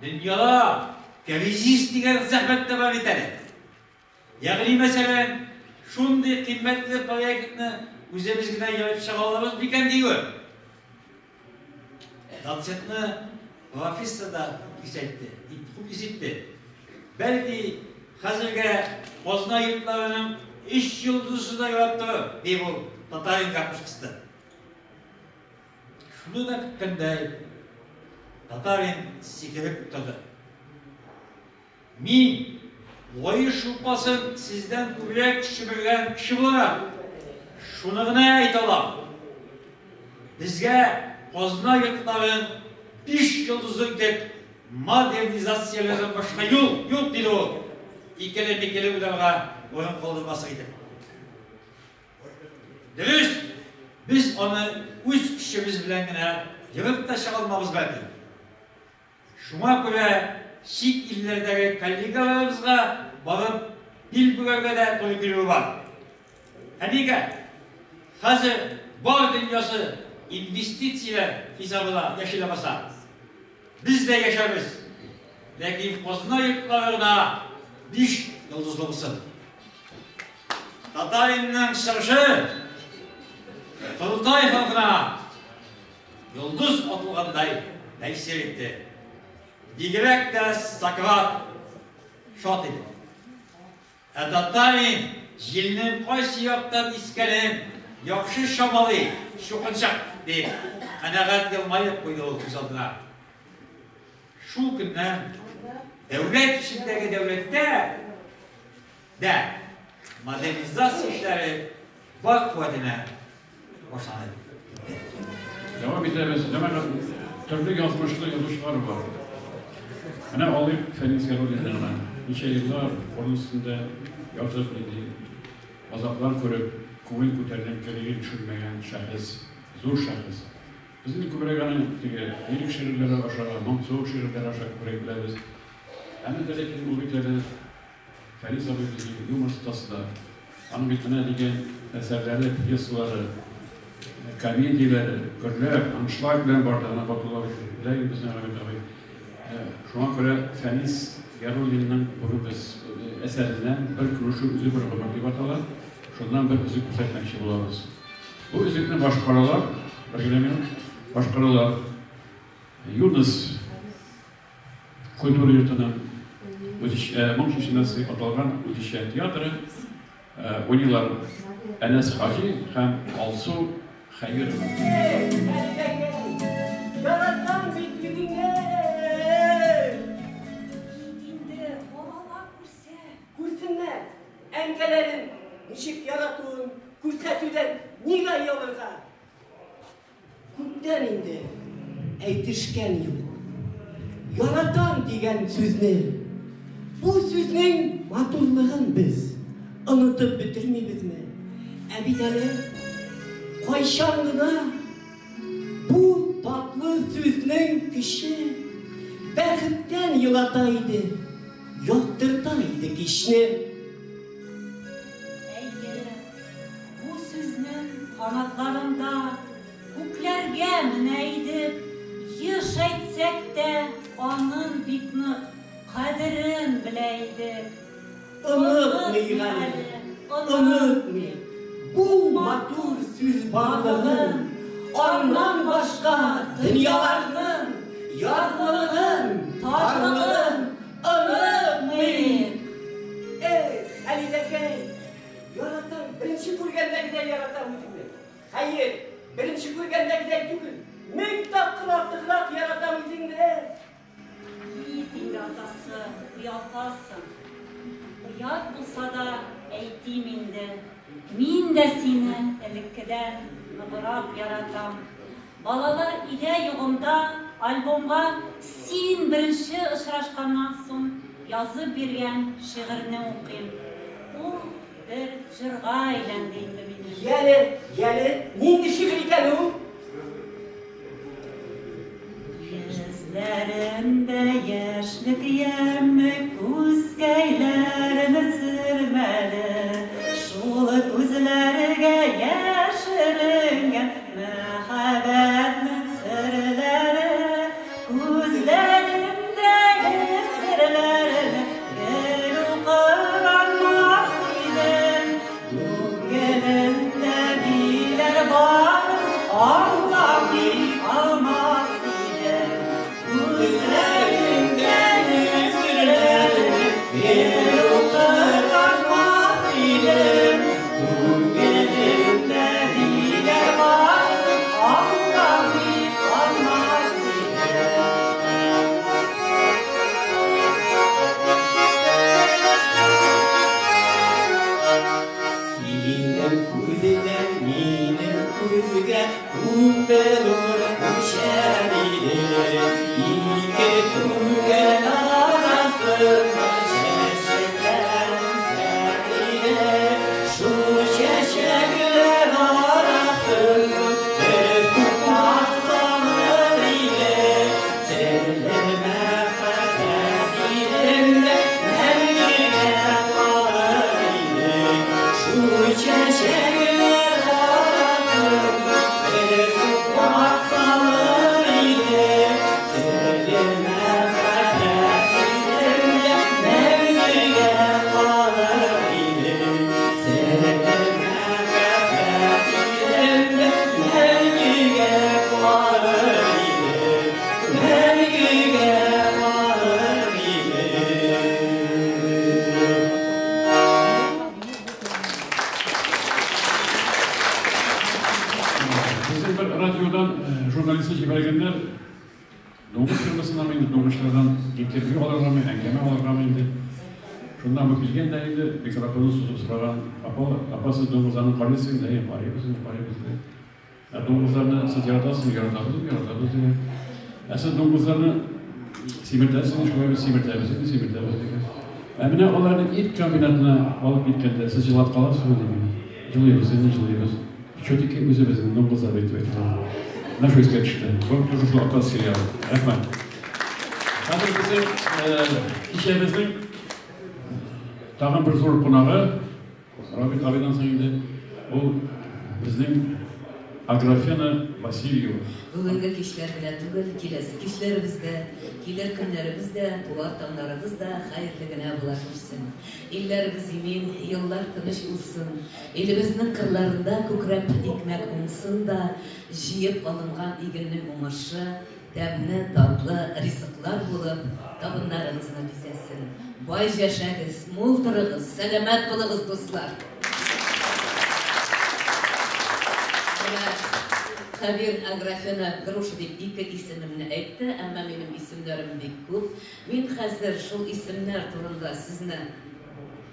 S6: дөньяда кризис дигән зәхмәт тә бар бит әле. Ягъни мәсәлән, шундый кыйммәтле проектны үзебез генә ерып чыга алабыз микән диюе. Доцентны профессор да хуп исәйтте, хуп иситте. Бәлки, хәзергә казна йортларының өч йолдызы да ярап торыр, дип ул татаринга күз кысты. Шуны да көткәндәй, татарин сикереп торды. Мин, Лаеш шулпасын сездән күбрәк чөмергән кеше буларак, шуны гына әйтә алам, безгә казна йортларын биш йолдызлы итеп модернизацияләүдән башка юл юк, диде ул, икеле-микеле уйларга урын калдырмаслык итеп. Дөрес, без аны үз көчебез белән генә ерып та чыга алмабыз бәлки. Шуңа күрә чит илләрдәге коллегаларыбызга барып бил бөгәргә дә туры килүе бар. Ә нигә? Хәзер бар дөньясы инвестицияләр хисабына яши ләбаса. Без дә яшәрбез. Ләкин казна йортлары гына биш йолдызлы булсын. Татаринның чыгышы Корылтай халкына Йолдыз атылгандай тәэсир итте. Бигрәк тә Сократ шат иде. Ә татарин җилнең кайсы яктан искәнен яхшы чамалый, чукынчык, дип, канәгать елмаеп куйды ул үзалдына. Шул көннән дәүләт эчендәге дәүләттә дә модернизация эшләре бар куәтенә башланып китте.
S1: Дәвам итәбез. Җәмәгать, төрле язмышлы язучылар бар. Менә алыйк Фәнис Яруллинны гына. Ничә еллар урын өстендә ятып, нинди газаплар күреп, күңел күтәренкелеге төшермәгән шәхес, зур шәхес. Без инде күбрәк аны теге лирик шигырьләре аша, моңсу шигырьләре аша күбрәк беләбез. Әмма дә ләкин ул бит әле Фәнис абый безнең юмор остасы да. Аның бит менә дигән әсәрләре, пьесалары. комедияләре гөрләп, аншлаг белән барды. Ана Батулла белә инде безнең Рабит абый. Шуңа күрә Фәнис Яруллинның бүген без әсәреннән бер күрешү үзе бер гомер дип атала. Шуннан бер өзек күрсәтмәкче булабыз. Бу өзекне башкаралар, бер генә минут, башкаралар Юныс культура йортының Моң чишмәсе аталган үзешчән театры уйныйлар Әнәс Хаҗи һәм Алсу Хәйрова.
S7: Яратам бит үзеңне.
S8: Инде балалар күрсә.
S7: Күрсеннәр, әнкәләрен ничек яратуын күрсәтүдән нигә оялырга? Күптән инде әйтешкән юк. Яратам дигән сүзне. Бу сүзнең матурлыгын без онытып бетермибезме? Ә бит әле кайчан гына бу татлы сүзнең көче бәхеттән елата иде, яктырта иде кичне.
S8: Әйе, бу сүзнең канатларында күкләргә менә идек, еш әйтсәк тә, аның бик нык кадерен белә идек.
S7: Онытмыйк әле, онытмыйк. Бу матур сүз барлыгын, аннан башка дөньяларның ярлылыгын, тарлыгын онытмыйк. Эх, Халидәкәй, яратам, беренче күргәндәгедәй яратам үзеңне. Хәер, беренче күргәндәгедәй түгел, мең тапкыр артыграк яратам үзеңне.
S8: Кит инде, атасы, оялтасың. Оят булса да әйтим инде. Мин дә сине элеккедән ныграк яратам. Балалар өйдә югында альбомга син беренче очрашканнан соң язып биргән шигырьне укыйм. Ул бер җырга әйләнде инде минем.
S7: Яле, яле, нинди шигырь икән ул?
S8: Йөзләрендә яшьлек яме, күзкәйләрен сөрмәле. Шул күзләргә яшеренгән мәхәббәтнең серләре. Күзләрендәге серләрне гел укып алмас идем. Күңелемдә ниләр бар, аңламый калмас идем. Күзләрендәге серләрне гел укып алмас идем. Күңелемдә ниләр бар, аңламый калмас идем.
S7: Синең күздән минем күзгә күпме нур күчәр иде. Ике күңел арасында чәчәкләр үсәр иде. Шул чәчәкләр арасында бер сукмак салыр иде. Серле мәхәббәт илендә мәңгегә калыр иде. Шул чәчәкләр арасында бер сукмак салыр иде. Серле мәхәббәт илендә мәңгегә калыр иде. Серле мәхәббәт илендә мәңгегә калыр иде. Мәңгегә калыр иде.
S1: Безнең бер радиодан журналистны җибәргәннәр, дуңгыз фермасыннан инде, дуңгызлардан интервью алыргамы, әңгәмә алыргамы инде. Шуннан бу килгән дә инде микрофонны сузып сораган: апа, апа, сез дуңгызларны карыйсыз инде? Әйе, карыйбыз инде, карыйбыз инде. Ә дуңгызларны сез яратасызмы? Яратабыз инде, яратабыз дигән. Ә сез дуңгызларны симертәсезме? Шулай без симертәбез инде, симертәбез дигән. Ә менә аларны ит комбинатына алып киткәндә сез елап каласызмы дигән. Елыйбыз инде, елыйбыз. Все-таки үзебезнең дуңгызлар бит дип әйтелә. Менә шул искә төште. Бу тоже шул ата сериалы. Рәхмәт. Хәзер безнең кичәбезнең тагын бер зур кунагы, Рабит абыйдан соң инде, ул безнең Аграфена Васильева.
S9: Бүгенге кичләр генә түгел, киләсе кичләребез дә, килер көннәребез дә, туар таңнарыбыз да хәерле генә була күрсен. Илләребез имин, еллар тыныч булсын. Илебезнең кырларында күкрәп икмәк уңсын да, җыеп алынган игеннең уңышы тәмле, татлы ризыклар булып, табыннарыгызны бизәсен. Бай яшәгез, мул торыгыз, сәламәт булыгыз, дуслар! Менә Хәбир Аграфена Груша дип ике исемемне әйтте, әмма минем исемнәрем бик күп. Мин хәзер шул исемнәр турында сезне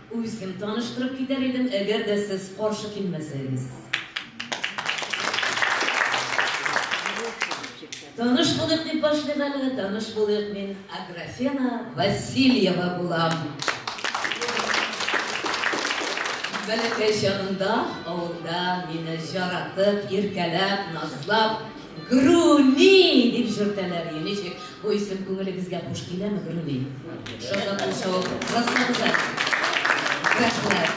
S9: үзем таныштырып китәр идем, әгәр дә сез каршы килмәсәгез. Таныш булыйк дип башлыйк әле, таныш булыйк, мин Аграфена Васильева булам. Бәләкәй чагында авылда мине жаратып, иркәләп, назлап, Груни дип йөртәләр. Ничек бу исем күңелегезгә хуш киләме, Груни? Шаза кул раслагыз. Рәхмәт.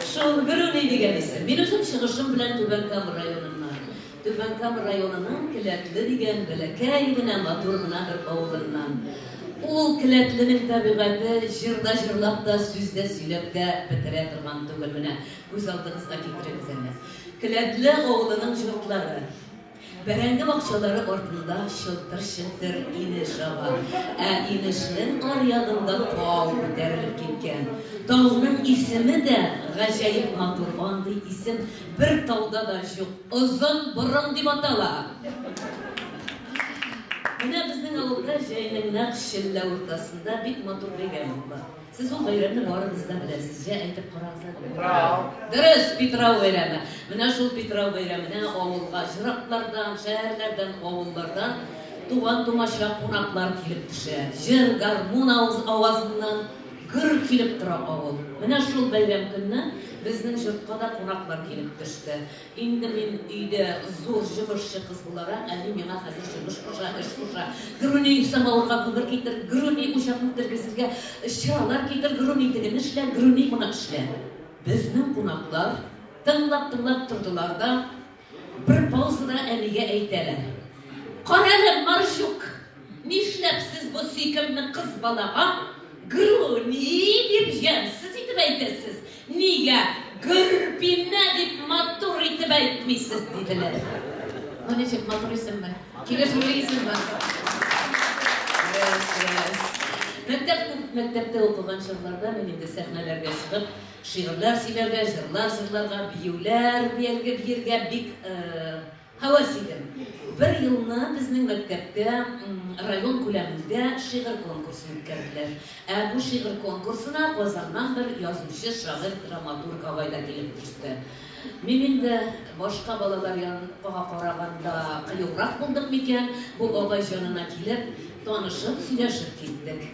S9: Шул Груни дигән исем. Мин үзем чыгышым белән Түбән Кама районыннан. Түбән Кама районының Келәтле дигән бәләкәй генә матур гына бер авылыннан. Ул Келәтленең табигате җырда җырлап та, сүздә сөйләп тә бетерә торган түгел. Менә күз алдыгызга китерегез әле. Келәтле авылының йортлары. Бәрәңге бакчалары артында чылтыр-чылтыр инеш ага. Ә инешнең аръягында тау күтәрелеп киткән. Тауның исеме дә гаҗәеп матур. Андый исем бер тауда да юк. Озын борын дип атала. Менә безнең авылда җәйнең нәкъ челлә уртасында бик матур бәйрәм була. Сез ул бәйрәмне барыгыз да беләсез. Җә, әйтеп карагыз әле.
S6: Питрау.
S9: Дөрес, Питрау бәйрәме. Менә шул Питрау бәйрәменә авылга җыраклардан, шәһәрләрдән, авыллардан туган-тумача кунаклар килеп төшә. Җыр, гармун авазыннан гөр килеп тора авыл. Менә шул бәйрәм көнне безнең йортка да кунаклар килеп төште. Инде мин өйдә зур җомышчы кыз буларак, әни миңа хәзер җомыш куша, эш куша. Груни самавырга күмер китер, Груни учакны тергезергә чыралар китер, Груни тегене эшлә, Груни моны эшлә. Безнең кунаклар тыңлап-тыңлап тордылар да, бер паузада әнигә әйтәләр. Карале, Марҗук, нишләп сез бу сөйкемле кыз балага Груни дип җәмсез итеп әйтәсез? Нигә Гөрпинә дип матур итеп әйтмисез, диделәр. Ну ничек, матур исемме? Килешүле исемме? Дөрес, дөрес. Мәктәп, мәктәптә укыган чорларда мин инде сәхнәләргә чыгып, шигырьләр сөйләргә, җырлар җырларга, биюләр биергә бик һәвәс идем. Бер елны безнең мәктәптә район күләмендә шигырь конкурсы үткәрделәр. Ә бу шигырь конкурсына Казаннан бер язучы, шагыйрь, драматург агай да килеп төште. Мин инде башка балалар янга караганда кыюрак булдым микән, бу агай җанына килеп, танышып, сөйләшеп киттек.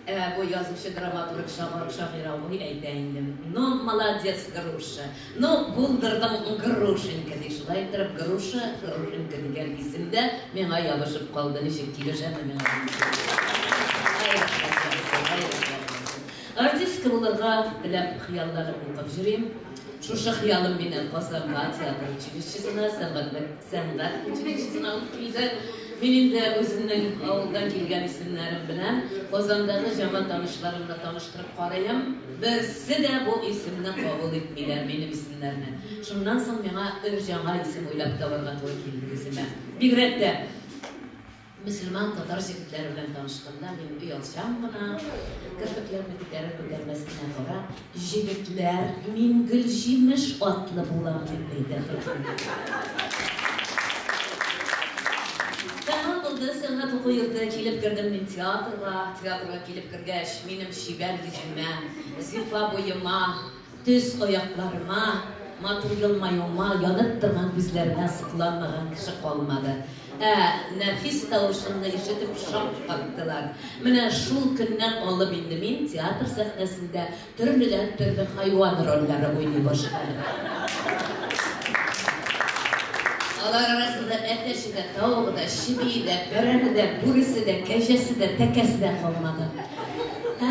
S9: Ә бу язучы, драматург, шагыйрь абый әйтә инде: "Ну, молодец, Груша, ну, булдырдың, Грушенька", ди. Шулай иттереп, Груша, Грушенька дигән исем дә миңа ябышып калды. Ничек килешәме миңа бу исем? Ай, рәхмәт, ай, рәхмәт. Артистка булырга теләп, хыялланып укып йөрим. Шушы хыялым мине Казанга театр училищесына, сәнгать училищесына алып килде. Мин инде үземнең авылдан килгән исемнәрем белән Казандагы җәмәгать танышларымны таныштырып карыйм. Берсе дә бу исемне кабул итмиләр, минем исемнәрне. Шуннан соң миңа өр-яңа исем уйлап табарга туры килде үземә. Бигрәк тә мөселман татар җегетләре белән танышканда мин оялчан гына, керфекләрне күтәрер күтәрмәс кенә карап, җегетләр, мин Гөлҗимеш атлы булам дип әйтә торган. Тәмам булды сәнгать уку йорты, килеп кердем мин театрга. Театрга килеп кергәч, минем чибәр йөземә, зифа буема, төз аякларыма, матур елмаюыма, янып торган күзләремә сокланмаган кеше калмады. Ә нәфис тавышымны ишетеп шаккаттылар. Менә шул көннән алып инде мин театр сәхнәсендә төрледән төрле хайван рольләре уйный башладым. Алар арасында әтәче дә, тавыгы да, чебие дә, бәрәне дә, бүресе дә, кәҗәсе дә, тәкәсе дә калмады.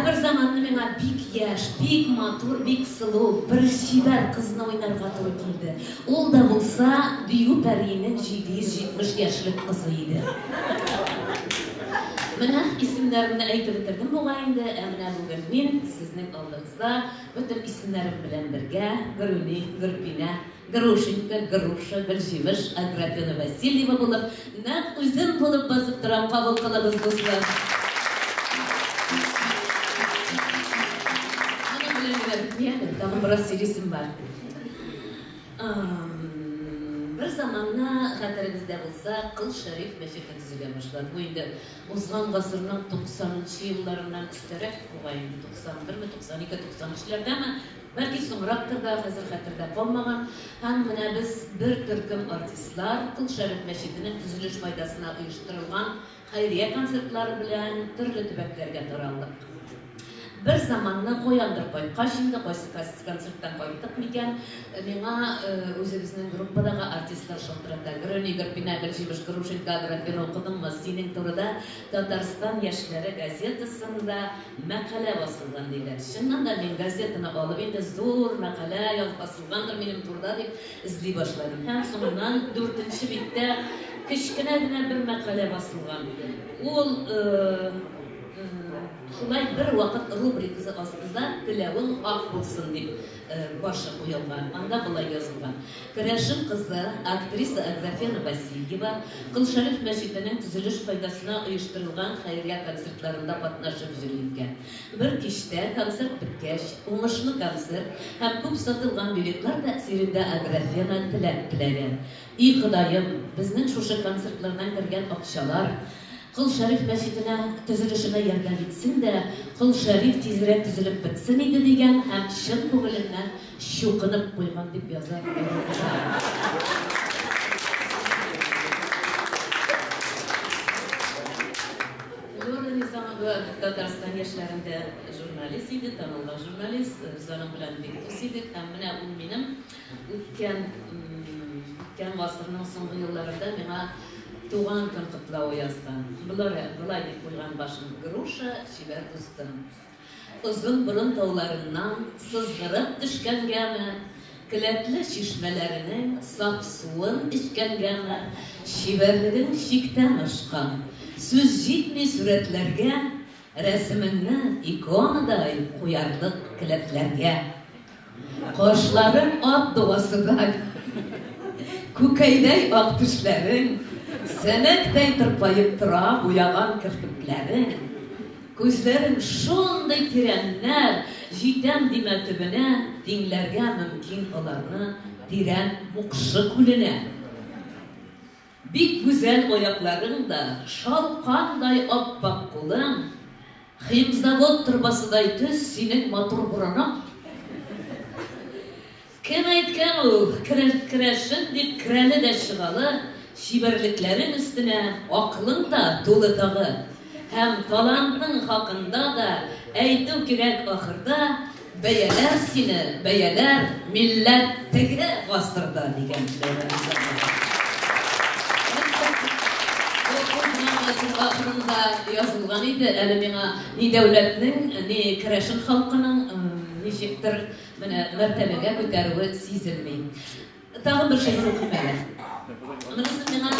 S9: Ә бер заманны миңа бик яшь, бик матур, бик сылу бер чибәр кызны уйнарга туры килде. Ул да булса Дию пәриенең 770 яшьлек кызы иде. Менә исемнәремне әйтеп бетердем бугай инде, ә менә бүген мин сезнең алдыгызда бөтен исемнәрем белән бергә Гөрүни, Гөрпинә, Грушенька, Груша, Гөлҗимеш, Аграфена Васильева булып, нәкъ үзем булып басып торам, кабул кылыгыз, дуслар. Моның белән генә бетми әле, тагын бераз сөйлисем бар. Бер заманны, хәтерегездә булса, Кол Шәриф мәчете төзелә башлады. Бу инде узган гасырның 90 нчы елларыннан өстәрәк бугай инде, 91 ме, 92, 93 ләрдәме, бәлки соңрактыр да, хәзер хәтердә калмаган. Һәм менә без бер төркем артистлар Кол Шәриф мәчетенең төзелеш файдасына оештырылган хәйрия концертлары белән төрле төбәкләргә таралдык. Бер заманны каяндыр кайткач инде, кайсы концерттан кайттык микән, миңа үзебезнең группадагы артистлар шалтырата. Грөни, Гөрпинә, Гөлҗимеш, Грушенька, Аграфена укыдыңмы? Синең турыда Татарстан яшьләре газетасында мәкалә басылган, диләр. Чыннан да, мин газетаны алып инде зур мәкалә басылгандыр минем турыда дип эзли башладым. Һәм соңыннан дүртенче биттә кечкенә генә бер мәкалә басылган. Ул Шулай бервакыт рубрикасы астында Теләвең хак булсын дип башы куелган. Анда болай язылган, Керәшен кызы, актриса Аграфена Васильева Колшәриф мәчетенең төзелеш файдасына оештырылган хәйрия концертларында катнашып йөри икән. Бер кичтә, концерт беткәч, уңышлы концерт һәм күп сатылган билетлар тәэсирендә Аграфена теләк теләгән. И Ходаем, безнең шушы концертлардан кергән акчалар Кол Шәриф мәчетенә төзелешенә ярдәм итсен дә, Кол Шәриф тизрәк төзелеп бетсен иде, дигән һәм чын күңеленнән чукынып куйган, дип яза Флюра Низамова Татарстан яшьләрендә журналист иде, танылган журналист. Без аның белән бик дус идек һәм менә ул минем Үткән үткән гасырның соңгы елларында миңа туган көн котлавы язган. Болары болай дип куйган башын, Груша, чибәр дустым. Озын борын тауларыннан сызгырып төшкәнгәме, келәтле чишмәләренең саф суын эчкәнгәме, чибәрлегең чиктән ашкан. Сүз җитми сурәтләргә, рәсемеңне иконадай куярлык келәтләргә. Кашларың ат дугасыдай, Күкәйдәй ак тешләрең, Сәнәктәй тырпаеп тора Буяган керфекләрең. Күзләрең шундый тирәннәр, Җитәм димә төбенә, Тиңләргә мөмкин аларны Тирән Мукшы күленә. Бик гүзәл аякларың да, Шалкандай ап-ак кулың, Химзавод торбасыдай төз Синең матур борының. Кем әйткән ул, керәшен дип Керәле дә чыгалы, Чибәрлекләрең өстенә Акылың да тулы тагы. Һәм талантың хакында да Әйтү кирәк ахырда, Бәяләр сине, бәяләр, милләт теге гасырда, дигән Ләйлә Низамова. Бу узган гасыр ахырында язылган иде, әле миңа ни дәүләтнең, ни керәшен халкының ничектер менә мәртәбәгә күтәрүе сизелми. Тагын бер шигырь укыйм әле. Монысын миңа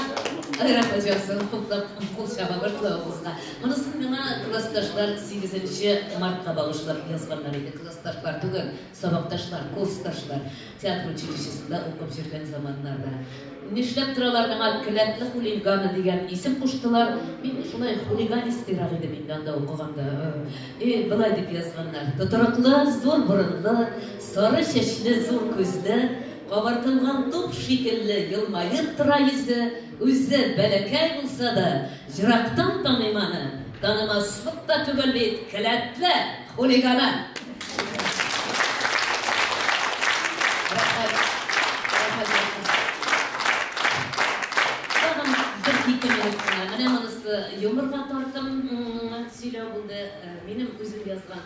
S9: Айрат Аҗасын хуплап кул чаба башлавыгызга. Монысын миңа классташлар 8 мартка багышлап язганнар иде. Классташлар түгел, сабакташлар, курсташлар. Театр училищесында укып йөргән заманнарда. Нишләп торалар миңа келәтле хулиганы дигән исем куштылар. Мин шулай хулиганистыйрак идем инде анда укыганда. И болай дип язганнар. Тотрыклы, зур борынлы, Сары чәчле, зур күзле, кабартылган туп шикелле елмаеп тора йөзе, үзе бәләкәй булса да, җырактан таныйм аны, танымаслык та түгел бит, келәтле хулиганы! Рәхмәт, рәхмәт булсын. Тагын бер-ике минут кына. Менә монысы юморга тартым сөйләү булды. Минем үзем язган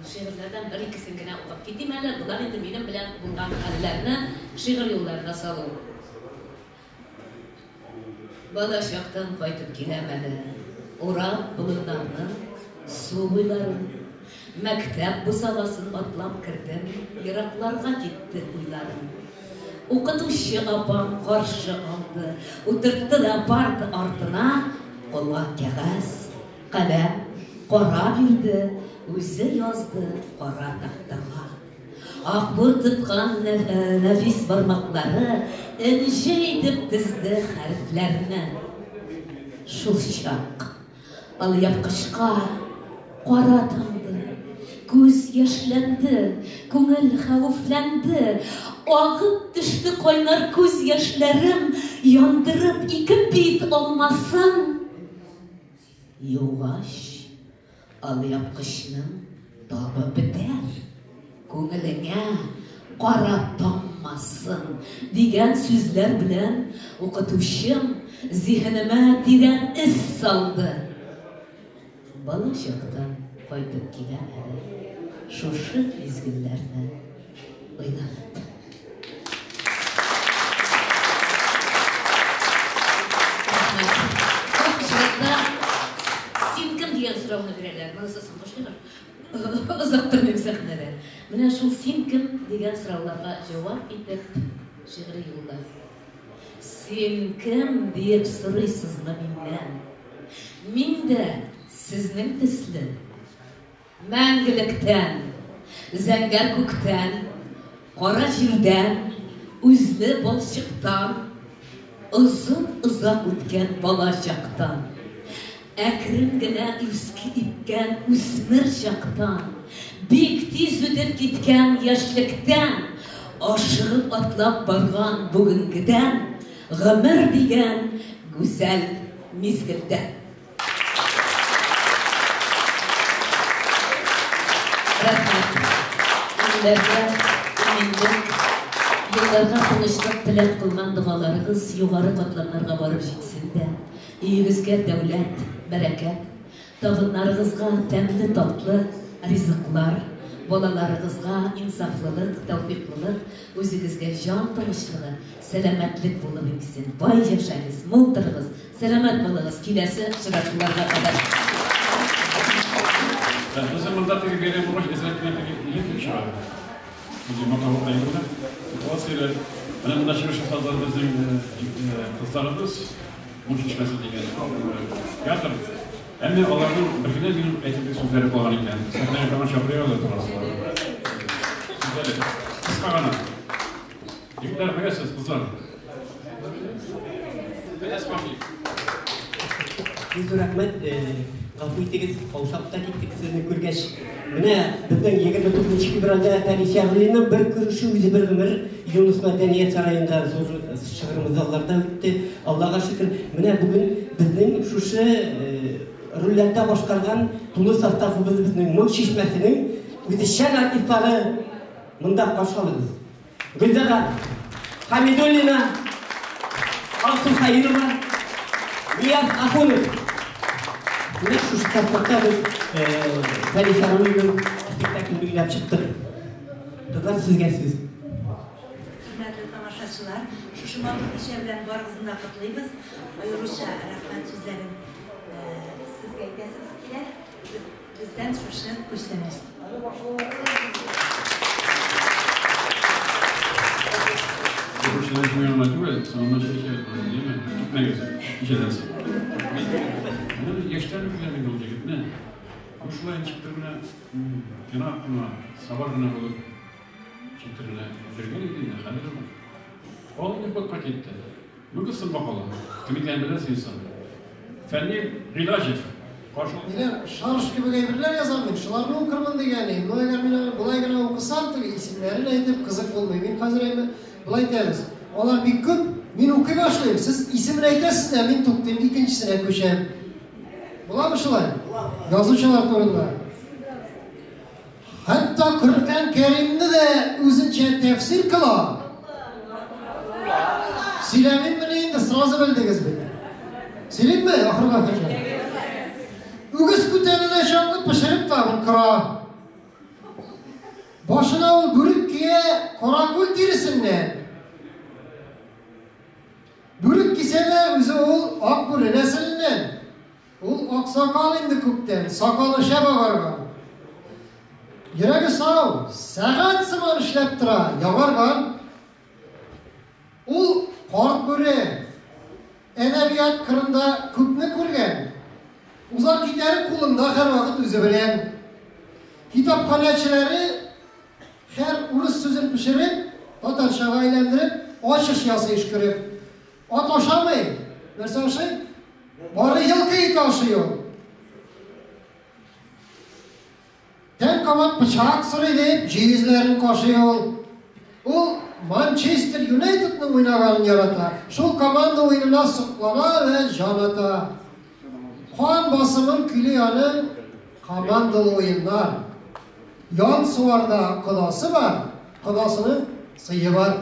S9: Шигырьләрдән бер-икесен генә укып китим әле. Болар инде минем белән булган хәлләрне шигырь юлларына салу. Бала чактан кайтып киләм әле. Урап болыннарны, су буйларын. Мәктәп бусагасын атлап кердем, еракларга китте уйларым. Укытучы апам каршы алды, утыртты да парта артына, кулга кәгазь, каләм, кара бирде, үзе язды кара тактага. Акбур тоткан нәфис бармаклары энҗе итеп тезде хәрефләрне. Шул чак алъяпкычка кара тамды, күз яшьләнде, күңел хәвефләнде, агып төште кайнар күз яшьләрем, яндырып ике бит алмасын. Югач, алъяпкычның табы бетәр, күңелеңә кара таммасын, дигән сүзләр белән укытучым зиһенемә тирән эз салды. Бала чактан кайтып киләм әле шушы мизгелләрне уйланып. Рәхмәт. Чиратта син кем дигән сорауны бирәләр. Монысы соңгы шигырь. Озак тормыйм сәхнәдә. Менә шул син кем дигән сорауларга җавап итеп шигъри юллар. Син кем диеп сорыйсызмы миннән? Мин дә сезнең төсле. Мәңгелектән, зәңгәр күктән, кара җирдән, үзле балчыктан, озын-озак үткән бала чактан, әкрен генә иткән үсмер чактан, бик тиз үтеп киткән яшьлектән, ашыгып атлап барган бүгенгедән, гомер дигән гүзәл мизгелдән. Рәхмәт. Илләргә иминлек, елларга тынычлык теләп кылган догаларыгыз югары катламнарга барып җитсен дә, өегезгә дәүләт, бәрәкәт, табыннарыгызга тәмле татлы ризыклар, балаларыгызга инсафлылык, тәүфиклылык, үзегезгә җан тынычлыгы, сәламәтлек булып иңсен. Бай яшәгез, мул торыгыз, сәламәт булыгыз. Киләсе очрашуларга кадәр.
S1: Безнең монда теге бәйрәм булгач, әзрәк кенә теге нилек дип чыга. Үзе матурлык әйберләр. Ситуацияләр. Менә монда чыгыш ясадылар безнең кызларыбыз. Моң чишмәсе дигән театр. Әмма аларның бер генә минут әйтерлек сүзләре калган икән. Сәхнәгә тагын чакырыйк әле торасылар. Сүзләре кыска гына. Егетләр, кая сез, кызлар? Әйдә, Смахи.
S7: Бик зур рәхмәт. Гафу итегез, каушап та киттек сезне күргәч. Менә безнең 29 февральдә Фәнис Яруллинның бер күрешү үзе бер гомер Юныс мәдәният сараенда зур шыгрым залларда үтте. Аллага шөкер, менә бүген безнең шушы рольләрдә башкарган тулы составыбыз безнең Моң чишмәсенең үзешчән артистлары монда каршы алыгыз. Гөлзада Хамидуллина, Алсу Хаирова, Нияз Ахунов. Менә шушы составта без Фәнис Яруллинның спектаклен уйнап чыктык. Кызлар, сезгә сүз.
S10: Хөрмәтле тамашачылар, шушы матур кичә белән барыгызны да котлыйбыз. Аеруча рәхмәт сүзләрен сезгә әйтәсебез килә. Бездән шушы күчтәнәч.
S1: Бу күчтәнәч миңа гына түгел, соңыннан чәй эчәбез бүген, яме? Китмәгез, кичәдән соң. Менә яшьтән үк беләм инде ул егетне. Бу шулай ничектер менә тыйнак кына, сабыр гына булып ничектер менә йөргән иде инде, хәзер ул йоклап китте. Бүген соңга кала. Кем икәнен беләсең соң. Фәнил Гыйлаҗев. Каршы.
S11: Ниләр, шарж кебек әйберләр язам мин, шуларны укырмын дигән идем. Но әгәр мин аны болай гына укысам, теге исемнәрен әйтеп, кызык булмый. Мин хәзер әйме, болай итәбез. Алар бик күп, мин укый башлыйм, сез исемен әйтәсез дә, мин туктыйм, икенчесенә күчәм. Буламы шулай? Язучылар турында. Хәтта Коръән Кәримне дә үзенчә тәфсир кыла. Сөйләмиммени инде, сразу белдегез бит. Сөйлимме ахырга кадәр? Үгез күтәненә чаклы пешереп тагын кора. Башына ул бүрек кия каракүл тиресеннән. Бүрек кисә дә үзе ул ак бүре нәселеннән. Ул аксакал инде күптән, сакалы шәп агарган. Йөрәге сау, сәгать сыман эшләп тора, яңарган. Ул карт бүре, әдәбият кырында күпне күргән. Узар китәре кулында һәрвакыт үзе белән. Китапханәчеләре һәр урыс сүзен пешереп, татарчага әйләндереп, ачыш ясый өшкереп. Ат ашамый. Нәрсә ашый? Бары елкы ите ашый ул. Тән кабат пычак сорый дип, җигезләрен кашый ул. Ул Манчестер Юнайтедның уйнаганын ярата. Шул команда уенына соклана вә җан ата. Кан басымын көйли аның командалы уеннар. Ян суарда кодасы бар, кодасының сые бар.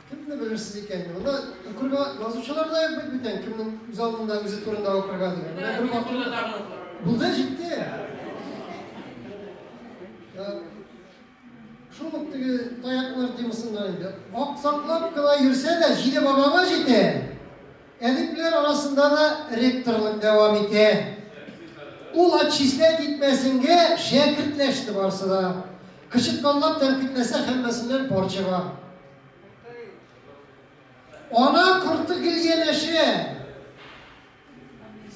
S11: Кемне белерсез икән? Монда укырга язучылар да юк бит бүтән, кемнең үз алдында үзе турында укырга дигән. Менә бер матур булды, җитте. Шул ук теге таяклар темасыннан инде. Аксаклап кына йөрсә дә, җиде бабага җитә. Әдипләр арасында да ректорлык дәвам итә. Ул отчислять итмәсенгә шәкертләште барсы да. Кычытканлап тәнкыйтьләсә, һәммәсеннән пар чыга. Ана корты гел янәшә.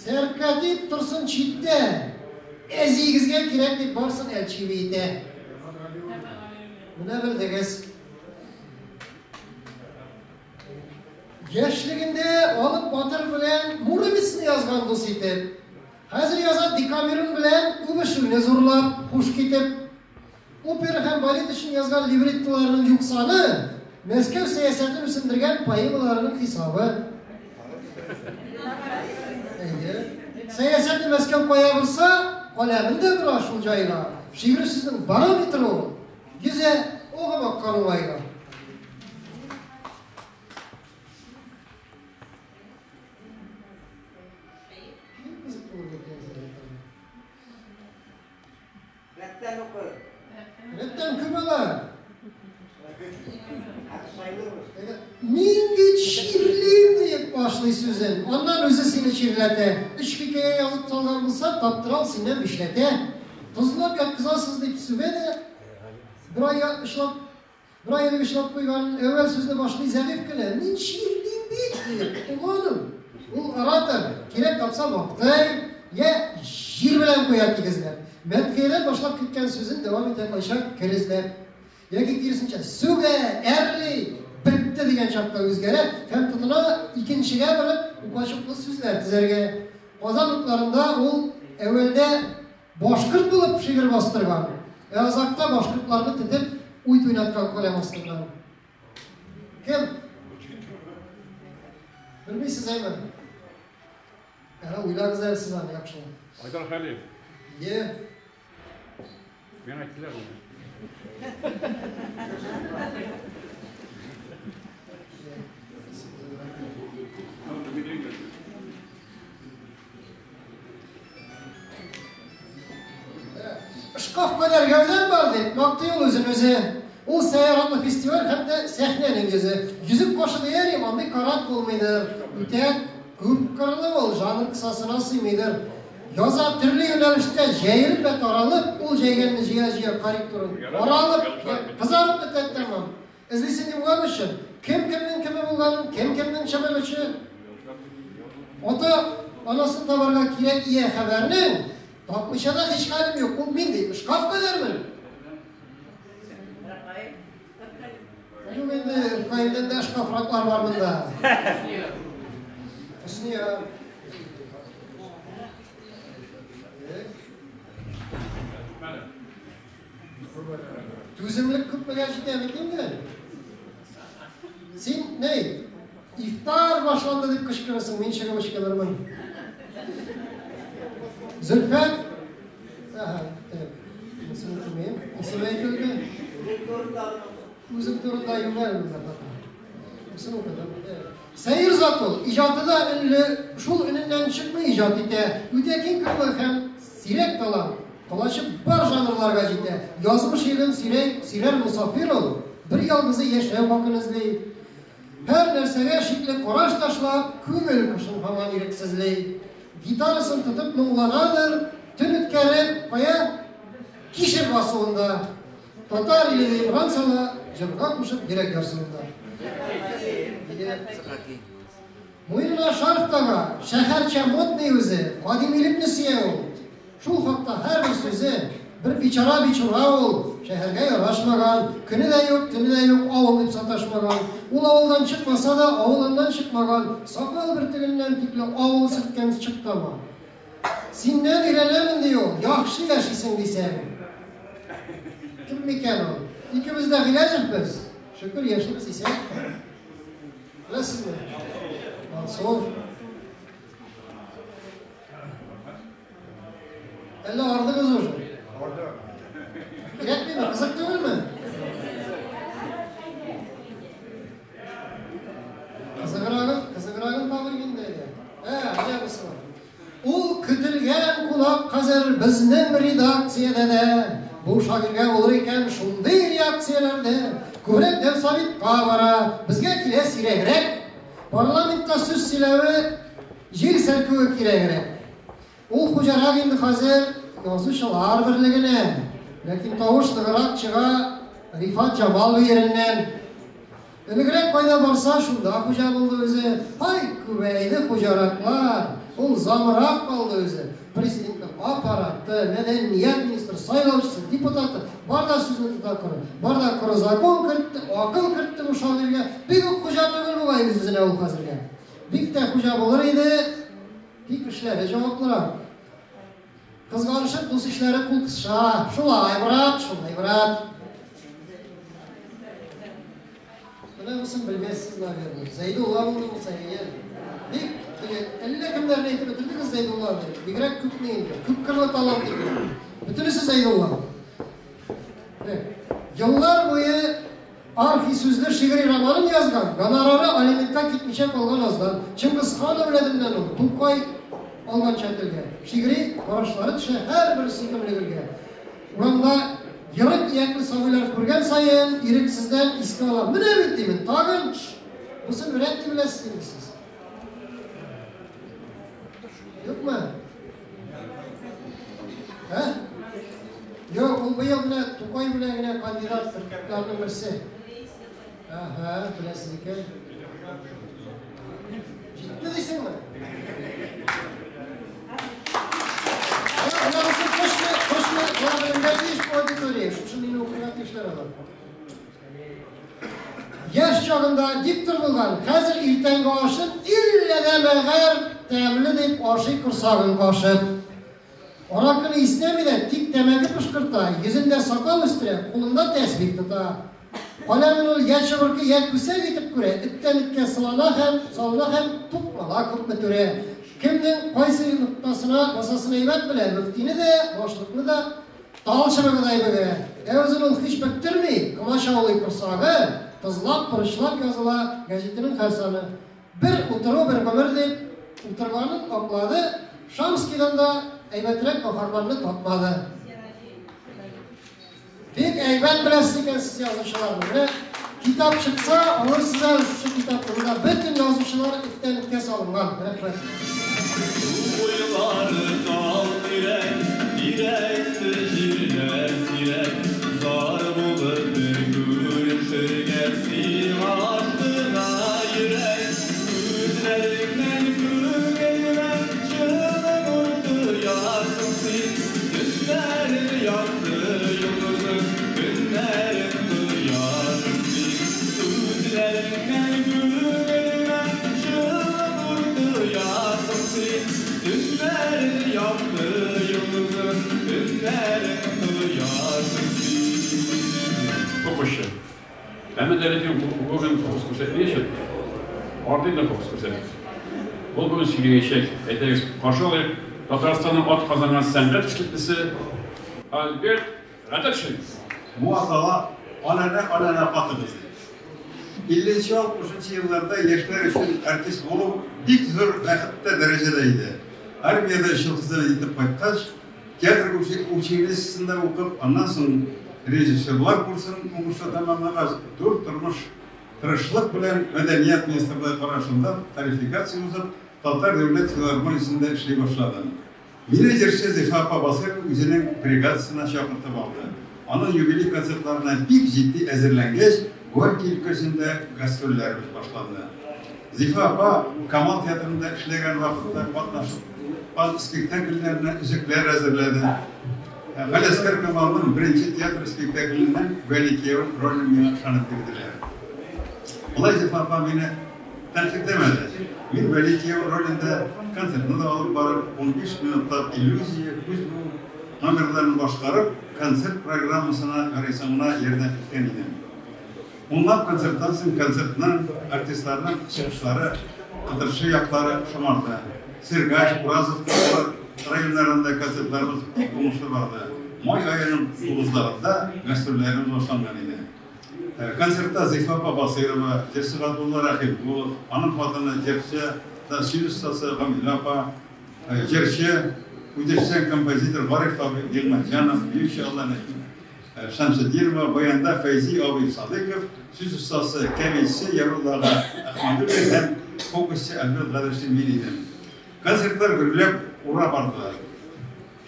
S11: Сәркатип торсын читтә. Әзиегезгә кирәк дип барсын әлчиби итә. Менә белдегез. Яшьлегендә Алып Батыр белән Муромецны язган дус итеп. Хәзер яза Декамерон белән үбешүне зурлап, хуш китеп. Опера һәм балет өчен язган либреттоларының юк саны, Мәскәү сәясәтен үсендергән поэмаларының хисабы. Әйе. Сәясәтне Мәскәү кая борса, каләмен дә бора шул җайга. Шигъри сүзнең барометры ул. Йөзә огым аккан уңайга.
S12: Рәттән укы.
S11: Рәттән күп алар. Мин бит чирлим диеп башлый сүзен. Аннан үзе сине чирләтә. Өч хикәя язып салган булса, таптыра ул синнән бишләтә. Тозлап яткызасыз дип сүгә дә, бер ай очлап Бер ай элек очлап куйган әүвәл сүзне башлый зәгыйфь кенә, Мин чирлим бит, диеп, туганым. Ул оратор, кирәк тапса мактый, йә җир белән куя тигезләп. Мәдхиядән башлап киткән сүзен дәвам итә кайчак кер эзләп. Яки киресенчә, сүгә, әрли, бетте дигән чакта үзгәрә һәм тотына икенчегә борып, укачыклы сүзләр тезәргә. Казан утларында ул әүвәлдә Башкорт булып шигырь бастырган, ә азакта башкортларны тетеп уйт уйнаткан каләм астыннан. Кем? Белмисез, әйме? Әһә, уйлагыз әле сез аны яхшылап.
S1: Айдар Хәлим.
S11: Е.
S1: Миңа әйттеләр моны.
S11: Шкаф кадәр гәүдәм бар дип мактый ул үзен үзе. Ул Сәйяр атлы фестиваль һәм дә сәхнәнең йөзе. Йөзек кашы дияр идем, андый карак булмыйдыр. Үтә күп кырлы ул, жанр кысасына сыймыйдыр. Яза төрле юнәлештә җәелеп вә таралып, ул җәйгәнне җыя-җыя корректорын каралып, кызарып бетә тәмам. Эзлисең юллар өчен, кем кемнең кеме булганын, кем кемнең чыбык очы. Ата анасын табарга кирәк ия хәбәрнең, тапмыйча да һич хәлем юк, ул мин ди, шкаф кадәрмен. Юк инде, Ркаилдән дә шкафраклар бар монда. Хөсния. Түземлек күпмегә җитә бит инде. Син ни? Ифтар башланды дип кычкырасың, мин чыгып ычкынырмын. Зөлфәт Ага, так. Исеме кем? Исеме әйтелде. Үзем турында юк әле монда пока. Исеме укыдым. Сәер зат ул, иҗаты да өнле, шул өненнән чыкмый иҗат итә. Үтә киң кырлы һәм сирәк талант. Колачы бар жанрларга җитә. Язмыш йөген сөйрәй, сөйрәр мосафир ул. Бер ялгызы яшәү хакын эзли. Һәр нәрсәгә шикле караш ташлап, күңел кошын һаман ирексезли. Гитарасын тотып моңланадыр, төн үткәреп, кая? Кишер басуында. Татар иле дип уран сала, җырга кушып йөрәк ярсуында. Муенына шарф тага, шәһәрчә модный үзе, кадимилекне сөя ул. Шул хакта һәрбер сүзе, бер бичара бичура ул, шәһәргә ярашмаган, көне дә юк, төне дә юк, авыл дип саташмаган. Ул авылдан чыкмаса да, авыл аннан чыкмаган, сакал бөртегеннән тикле авыл сөрткән чыктама. Синнән өйрәнәмен, ди ул, яхшы яшисең дисәң. Кем микән ул? Икебез дә Гыйләҗев без. Шөкер, яшибез исән. Беләсезме? Алсу. Әллә ардыгыз уже? Арды. Кирәкмиме? Кызык түгелме? Кызыграгын, кызыграгын табыр инде әйдә. Ә, менә бусы бар. Ул көтелгән кунак хәзер безнең редакциядә дә. Бу шагыйрьгә булыр икән шундый реакцияләрдә. Күбрәк Дәүсоветка бара, безгә килә сирәгрәк. Парламентта сүз сөйләве, җил селкүе кирәгрәк. Ул хуҗарак инде хәзер Язучылар берлегенә. Ләкин тавыш ныграк чыга Рифат Җамал бөереннән. Элегрәк кайда барса, шунда хуҗа булды үзе. Һай, күбәйде хуҗараклар! Ул замрак калды үзе. Президентның аппараты, мәдәният министры, сайлаучысы, депутаты, бар да сүзне тота коры. Бар да коры закон кертте, акыл кертте бу шагыйрьгә. Бик үк хуҗа түгел бугай үз-үзенә ул хәзергә. Бик тә хуҗа булыр иде, тик эшләре җаваплырак. Кызганышып, дус-ишләре кул кысыша. Шулай, брат, шулай, брат. Менә бусын белмәссез, наверное. Зәйдулла булды булса, әйе. Бик теге әллә кемнәрне әйтеп бетердегез Зәйдулла дип. Бигрәк күпне инде. Күпкырлы талант инде. Бөтенесе Зәйдулла. Еллар буе Архи сүзле шигъри романын язган, гонорары алиментка китмичә калган аздан. Чыңгыз хан әүладеннән ул, Тукай алганча телгә. Шигъри карашлары төшә һәрбер сөйкемле гөлгә. Урамда ерык иякле сабыйлар күргән саен, ирексездән искә алам. Менә бит, димен, тагын! Бусын вряд ли беләсез инде сез. Юкмы? Ә? Юк, ул быел менә Тукай бүләгенә кандидат ларның берсе. Әһә, беләсез икән. Җитте дисеңме? Менә бусы точно, точно, болар белергә тиеш бу аудитория. Шушы мине укырга тиешләр алар. Яшь чагында диктор булган, хәзер иртәнге ашын иллә дә мәгәр тәмле дип ашый корсагын кашып. Аракыны иснәми дә, тик тәмәке пошкырта, йөзендә сакал үстерә, кулында тәсбих тота. Каләмен ул я чыбыркы, я күсәк итеп күрә, эттән эткә сылана һәм салына һәм тукмала күпме түрә. Кемнең кайсы ноктасына басасын әйбәт белә, мөфтине дә, башлыкны да Тал чыбыгыдай бөгә. Ә үзен ул һич бөктерми, комачаулый корсагы, тозлап, борычлап языла гәҗитенең һәр саны. Бер утыру бер гомер дип, утырганын аклады, Шамскийдан да әйбәтрәк каһарманны тапмады. Бик әйбәт беләсез икән сез язучыларны. Менә китап чыкса, алырсыз әле шушы китапны. Монда бөтен язучылар эттән эткә салынган. Рәхмәт.
S2: Буйлары тал тирәк, тирәксез җирләр сирәк, Зар булып бер күрешергә сиңа ашкына йөрәк. Күзләреңнән күңелемә җылы нур коясың син, Төннәрем якты йолдызым, көннәрем кояшым син. Күзләреңнән күңелемә җылы нур коясың син, Төннәрем якты йолдызым, көннәрем кояшым син.
S1: Фокусчы. Әмма Дәлифин бүген фокус күрсәтмәячәк, Ардин да фокус күрсәтә. Ул бүген сөйләячәк. Әйдәгез, каршы алыйк Татарстанның атказанган сәнгать эшлеклесе Альберт Гаделшин.
S13: Бу атала Аләнә, аләнә катыгыз ди. Илленче-алтмышынчы елларда яшьләр өчен артист булу бик зур бәхет тә, дәрәҗә дә иде. Армиядә өч ел хезмәт итеп кайткач, театр училищесында укып, аннан соң Режиссерлар курсын уңышлы тәмамлагач, зур тормыш тырышлык белән Мәдәният министрлыгы карашында тарификация узып, Татар дәүләт филармониясендә эшли башладым. Мине җырчы Зифа апа Басыйрова үзенең бригадасына чакыртып алды. Аның юбилей концертларына бик җитди әзерләнгәч, Горький өлкәсендә гастрольләребез башланды. Зифа апа Камал театрында эшләгән вакытта катнашкан спектакльләренә өзекләр әзерләде. Галиәсгар Камалның беренче театр спектакленнән Вәли кияү ролен миңа ышанып бирделәр. Болай Зифа апа мине тәнкыйтьләмәде. Мин Вәли кияү ролендә концертны да алып барып, 15 минутлап иллюзия, күз буу номерларын башкарып, концерт программасына ярыйсы гына ярдәм иткән идем. Унлап концерттан соң концертның, артистларның чыгышлары, кытыршы яклары шомарды. Сергач, Уразовка районнарында концертларыбыз бик уңышлы барды. Май аеның тугызларында гастрольләребез башланган иде. Концертта Зифа апа Басыйрова, җырчы Габдулла Рәхимгулов, аның хатыны җырчы, тасвир остасы Гамилә апа, җырчы, үзешчән композитор Гариф абый Нигъмәтҗанов, биюче Алла Шәмсетдинова, баянда Фәйзи абый Садыйков, сүз остасы, кәмитче Ярулла ага Әхмәдуллин һәм фокусчы Альберт Гаделшин мин идем. Концертлар гөрләп ура барды.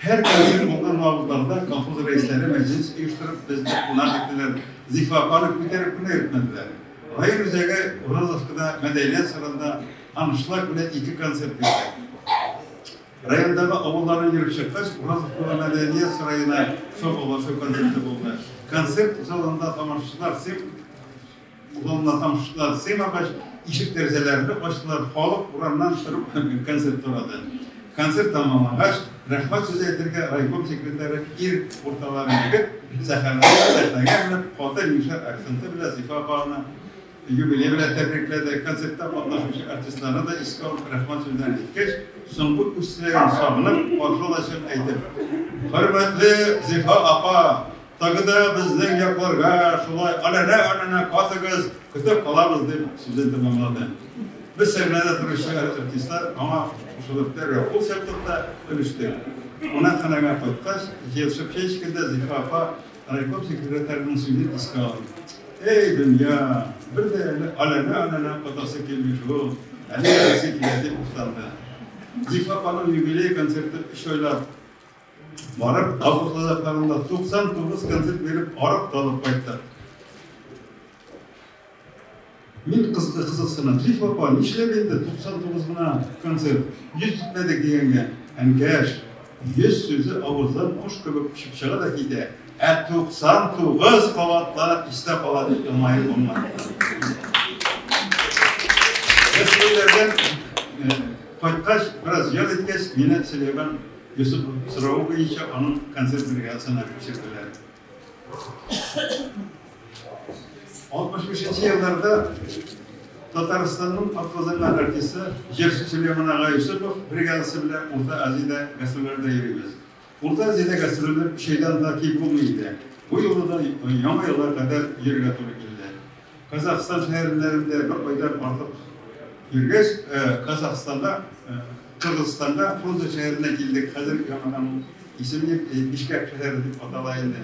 S13: Һәр концерт булган авылларда колхоз рәисләре мәҗлес оештырып, безне кунак иттеләр, Зифа апаны күтәреп кенә йөртмәделәр. Район үзәге Уразовкада мәдәният сарында аншлаг белән ике концерт бирдек. Райондагы авылларны йөреп чыккач, Уразовкада мәдәният сараена саубуллашу концерты булды. Концерт залында тамашачылар Залына тамашачылар сыймагач, ишек-тәрәзәләрне ачтылар, халык урамнан торып концерт карады. Концерт тәмамлангач, рәхмәт сүзе әйтергә райком секретаре ир урталары егет сәхнәгә менеп, каты мишәр акценты белән Зифа апаны юбилей белән тәбрикләде, концертта катнашучы артистларны да искә алып рәхмәт сүзләрен әйткәч, соңгы үз теләген сагынып, каршы алачагын әйтеп, Хөрмәтле Зифа апа! Тагы да безнең якларга шулай аләнә-аләнә катыгыз, көтеп калабыз, дип сүзен тәмамлады. Без сәхнәдә торучы артистлар аңа кушылып дәррәү кул чаптык та көлештек. Кунакханәгә кайткач, җыелышып чәй эчкәндә Зифа апа райком секретареның сүзен искә алып, Эй, дөнья, бер дә әле аләнә-аләнә катасы килми шул, әле ярыйсы килә, дип уфтанды. Зифа апаның юбилей концерты өч айлап Барып, август азакларында 99 концерт биреп, арып талып кайттык. Мин кызыкы кызыксынам. Зифа апа, нишләп инде 99 гына концерт, 100 җитмәдек дигәнгә, әнкәш, 100 сүзе авыздан кош кебек очып чыга да китә, ә 99 кабатланып истә кала дип елмаеп аңлатты. Гастрольләрдән кайткач, бераз ял иткәч, мине Сөләйман Йосыпов соравы буенча аның концерт бригадасына күчерделәр. 65 нче елларда Татарстанның атказанган артисты, җырчы Сөләйман ага Йосыпов бригадасы белән Урта Азиядә гастрольләрдә йөрибез. Урта Азиядә гастрольләр өч айдан да ким булмый иде. Бу юлы да Яңа елга кадәр йөрергә туры килде. Казахстан шәһәрләрендә бер айдан артык йөргәч, Казахстанга, Кыргызстанга Фрунзе шәһәренә килдек. Хәзер яңадан ул исеме Бишкәк шәһәре дип атала инде.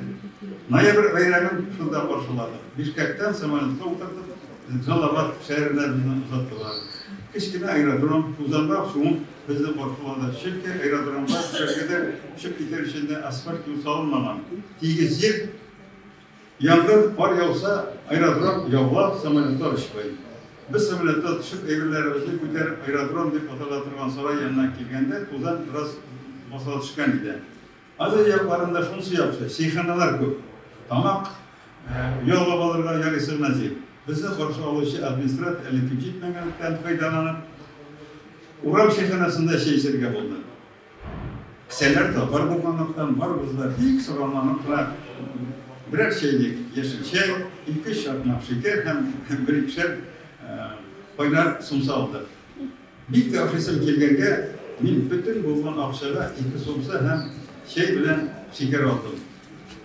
S13: Ноябрь бәйрәмен шунда каршыладык. Бишкәктән самолетка утыртып, Джалабад шәһәренә безне озаттылар. Кечкенә аэродром, тузанга чумып безне каршылады. Чөнки аэродромга төшәргә дә, очып китәр өчен дә асфальт юл салынмаган. Тигез җир. Яңгыр, кар яуса, аэродром ябыла, самолетлар очмый. Без самолеттан төшеп, әйберләребезне күтәреп, аэродром дип атала торган сарай янына килгәндә, тузан бераз басыла төшкән иде. Азия якларында шунысы яхшы, чәйханалар күп. Тамак ялгап алырга ярыйсы гына җир. Безне каршы алучы администратор әле килеп җитмәгәнлектән файдаланып, урам чәйханасында чәй эчәргә булдык. Кесәләр татар булганлыктан, барыбыз да бик соранланып кына берәр чәйнек яшел чәй, ике-өч шакмак шикәр һәм бер-икешәр кайнар сумса алдык. Бик тә ашыйсым килгәнгә, мин бөтен булган акчага ике сумса һәм чәй белән шикәр алдым.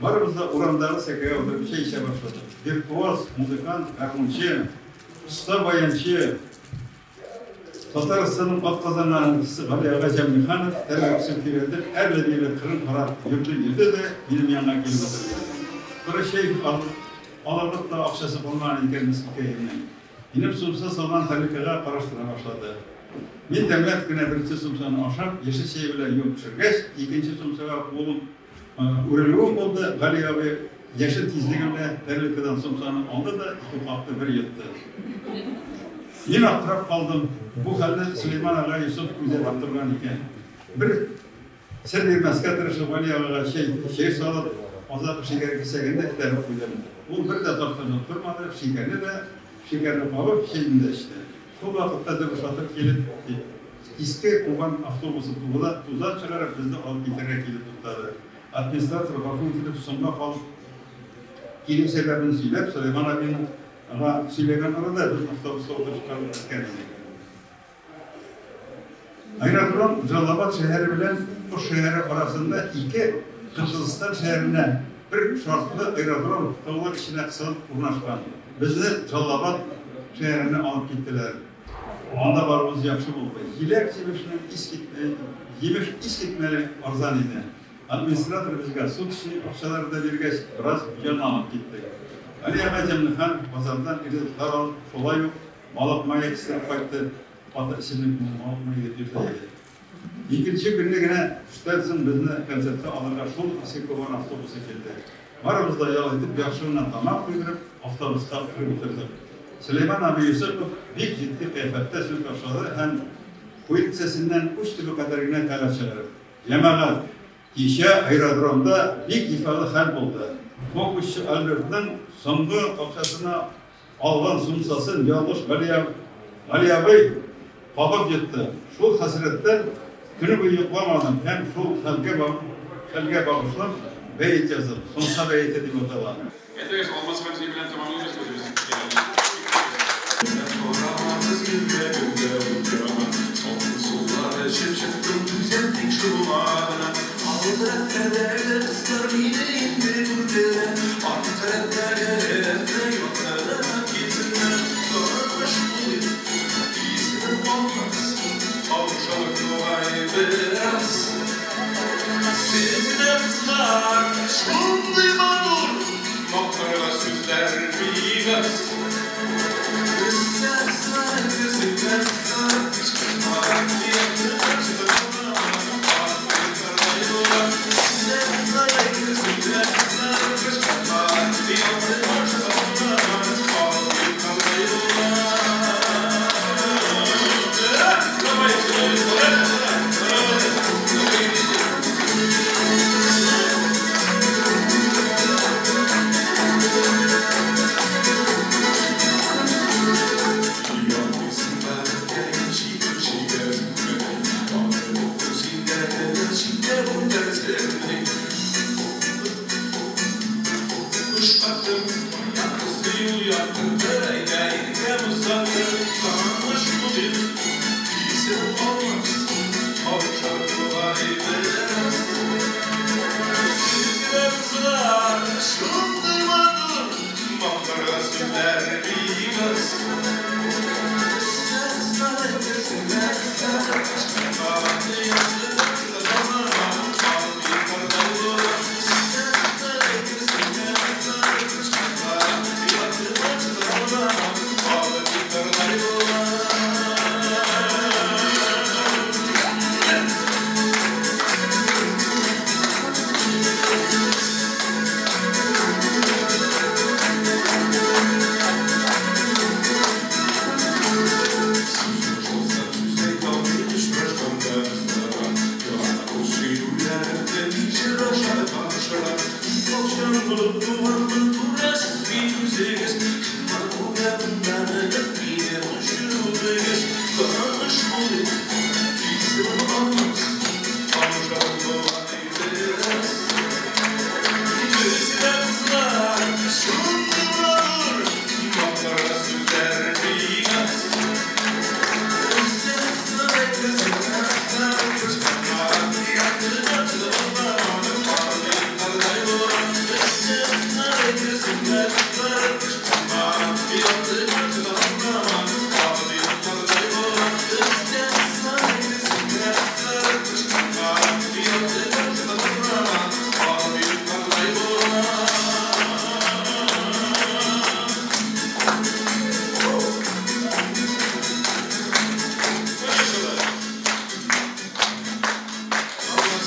S13: Барыбыз да урамдагы сәкегә утырып чәй эчә башладык. Виртуоз, музыкант, гармунчы, оста баянчы, Татарстанның атказанган артисты Гали ага Җәмлиханов тәмәкесен көйрәтеп, әрле-бирле кырын карап йөрде-йөрде дә, минем янга килеп утырды. Коры чәй алырлык та акчасы булмаган икән мескенкәемнең. Минем сумса салган тарелкага караштыра башлады. Мин тәмләп кенә беренче сумсаны ашап, яшел чәй белән юып төшергәч, икенче сумсага кулым үрелүем булды, Гали абый яшен тизлеге белән тарелкадан сумсаны алды да ике капты бер йотты. Мин аптырап калдым. Бу хәлне Сөләйман ага Йосыф күзәтеп торган икән. Бер сер бирмәскә тырышып, Гали агага чәй, чәй салып, азак шикәр кисәген дә этәреп куйдым. Ул бер дә тартынып тормады, шикәрне дә, шикәрне кабып, чәйне дә эчте. Шул вакытта дөбер-шатыр килеп, иске Кубан автобусы тузан чыгарып, безне алып китәргә килеп туктады. Администратор гафу ителеп, соңга калып килү сәбәбен сөйләп, Сөләйман абыйга сөйләгән арада без автобуска утырып чыгарып киткән идек. Аэродром Джалалабад шәһәре белән Ош шәһәре арасында ике Кыргызстан шәһәренә бер шартлы аэродром таулар эченә кысылып урнашкан. Безне Джалалабад шәһәренә алып киттеләр. Анда баруыбыз яхшы булды. Җиләк-җимешнең җимеш искитмәле арзан иде. Администратор безгә суточный акчалары да биргәч, бераз җанланып киттек. Гали ага Җәмлехан базардан ризыклар алып, шулай ук балык мае кистереп кайтты. Каты эчемлекне балык мае дип йөртә иде. Икенче көнне генә төштән соң безне концертка алырга шул ук Иске Кубан автобусы килде. Барыбыз да ял итеп, яхшы гына тамак туйдырып, автобуска кереп утырдык. Сөләйман абый Йосыпов бик җитди кыяфәттә сүз башлады һәм куен кесәсеннән уч төбе кадәр генә кәгазь чыгарып, Җәмәгать, кичә аэродромда бик җифалы хәл булды. Фокусчы Альбертның соңгы акчасына алган сумсасын ялгыш Гали абый кабып йотты. Шул хәсрәттән көне буе йокламадым һәм шул хәлгә багышлап бәет яздым. Сумса бәете дип атала.
S1: Әйдәгез, Алмаз Фәүзи белән тәмамлыйбыз үзебезнең кичәне.
S14: Карамагыз йөрәгемдә ут яна, Салкын сулар эчеп чыктым, түзәм тик шуңа гына. Алгы рәтләрдәге кызлар мине инде күрделәр, Арткы рәттәгеләр дә якынрак килсеннәр. Таныш булыйк, исемем Алмаз, каушалып нугай бераз. Сез дә, кызлар, шундый матур, Мактарга сүзләр бик аз.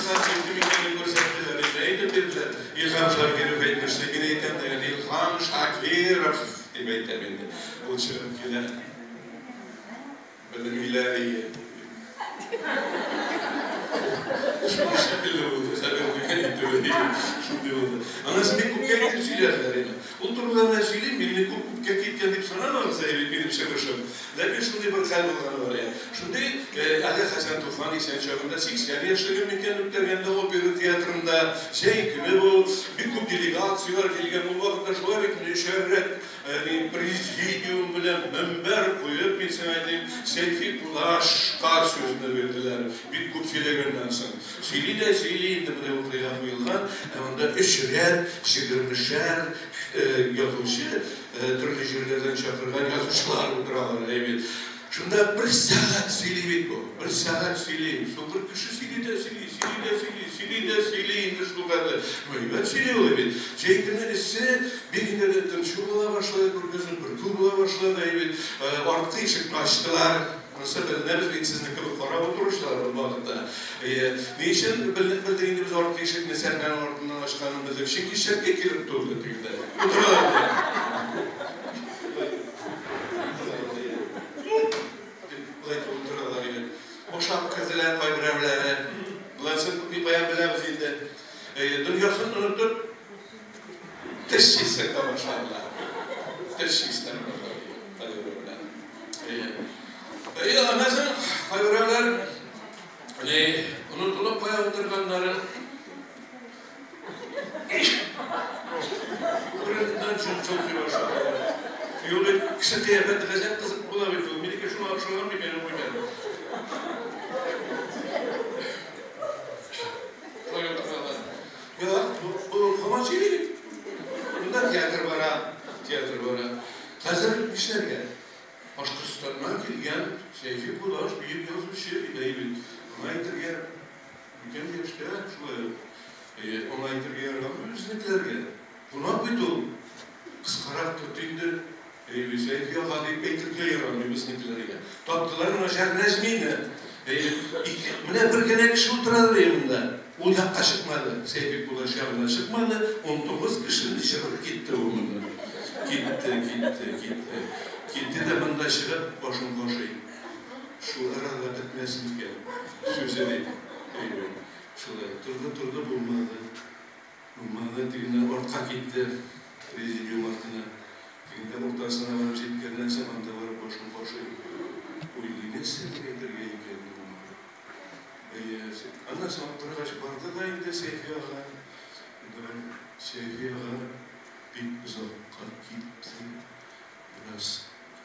S14: Башкортстан кем икәнен күрсәттеләр, инде әйтеп бирделәр. Илһам Шакиров әйтмешли, мин әйтәм дә, Илһам Шакиров дип әйтәм инде. Ул чыгып килә. Белмиләр ие. Шундый шикелле булды, Сабир әйтүе. Шундый булды. Анысы бик күпкә китеп сөйләделәр инде. Ул турыда менә сөйлим, мин күп күпкә киткән дип санамагыз, әйе, минем чыгышым. Ләкин шундый бер хәл булганы бар. Шундый әле Хәсән Туфан исән чагында 80 яшьлеген микән үткәргәндә опера театрында җәй көне бу, бик күп делегацияләр килгән, ул вакытта шулай бит ничәррәк президиум белән мөнбәр куеп, мин сиңа әйтим, Сәйфи Кулашка сүзне бирделәр. Бик күп сөйләгәннән соң. Сөйли дә сөйли, инде менә вакыйга куелган, ә монда 3 рәт 20-шәр язучы, төрле җирләрдән чакырган язучылар утыралар, әйбәт. Шунда бер сәгать сөйли бит бу, бер сәгать сөйли. Сукыр кеше сөйли дә сөйли, сөйли дә сөйли, сөйли дә сөйли инде шул хәтле. Әйбәт сөйли ул бит. Җәй көне эссе, бик инде тынчу була башлады, күргәзен бөркү була башлады, әйбәт. Арткы ишекне ачтылар. Монысы беленәбез бит сезнең кебек карап утыручылар ул вакытта. Ни өчен белдек инде без арткы ишекне сәхнәнең артыннан ачканын белдек. Чөнки шәпкә килеп тулды тегендә. Утыралар. Болай утыралар иде. Ашап керделәр кайберәүләре. Болайсын бик баян беләбез инде. Дөньясын онытып, теш чистарта башладылар. Теш чистарта башладылар. Аннан кайберәүләр онытылып кая утырганнарын Урыныннан чүп-чүп башладылар. Юк, кеше кыяфәте гаҗәп кызык була бит ул. Минеке шуңа охшаган микән, юк микән? Шулай утыралар. Юк, бу һаман сөйли бит. Монда театр бара, театр бара. Хәзер нишләргә? Башкортстаннан килгән Сәйфи Кулаш, бөек язучы, бит. Аңа әйтергә өлкән яшьтә шулай ук. Аңа әйтергә ярамый үзенекеләргә. Кунак бит ул. Кыскарак тот инде. Сәйфи ага дип әйтергә ярамый безнекеләргә. Таптылар Наҗар Нәҗмине. Менә бер генә кеше утырадыр монда. Ул якка чыкмады. Сәйфи Кулаш ягына чыкмады. 19 кешене чыгып китте ул монда. Китте, китте, китте. Китте дә монда чыгып башын кашый. Шул арада бетмәс микән? Сүзе дип. Шулай торды, торды, булмады. Булмады, тегеннән артка китте. Президиум артына. Тегендә уртасына барып җиткәннән соң анда барып башын кашый. Уйлый, нәрсә дип әйтергә икән моңа? Аннан соң аптырагач барды да инде Сәйфи ага. Сәйфи ага бик озакка китте. Бераз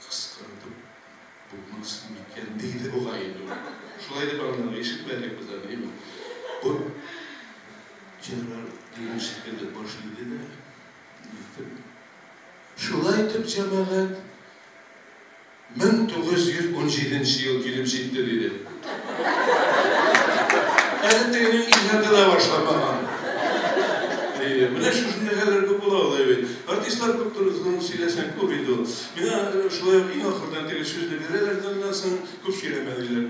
S14: кыскартып булмас микән диде бугай инде. Шулай дип аңлады, ишетмәдек без аны. Бу җырлар дигән шикелле баш иде дә. Шулай итеп, җәмәгать 1917 ел килеп җитте диде. Әле тегенең иҗаты да башламаган. Менә шушындый хәлләр күп була ул бит. Артистлар күп турысын сөйләсәң күп инде ул. Миңа шулай ук иң ахырдан теге сүзне бирәләр дә аннан соң күп сөйләмә диләр.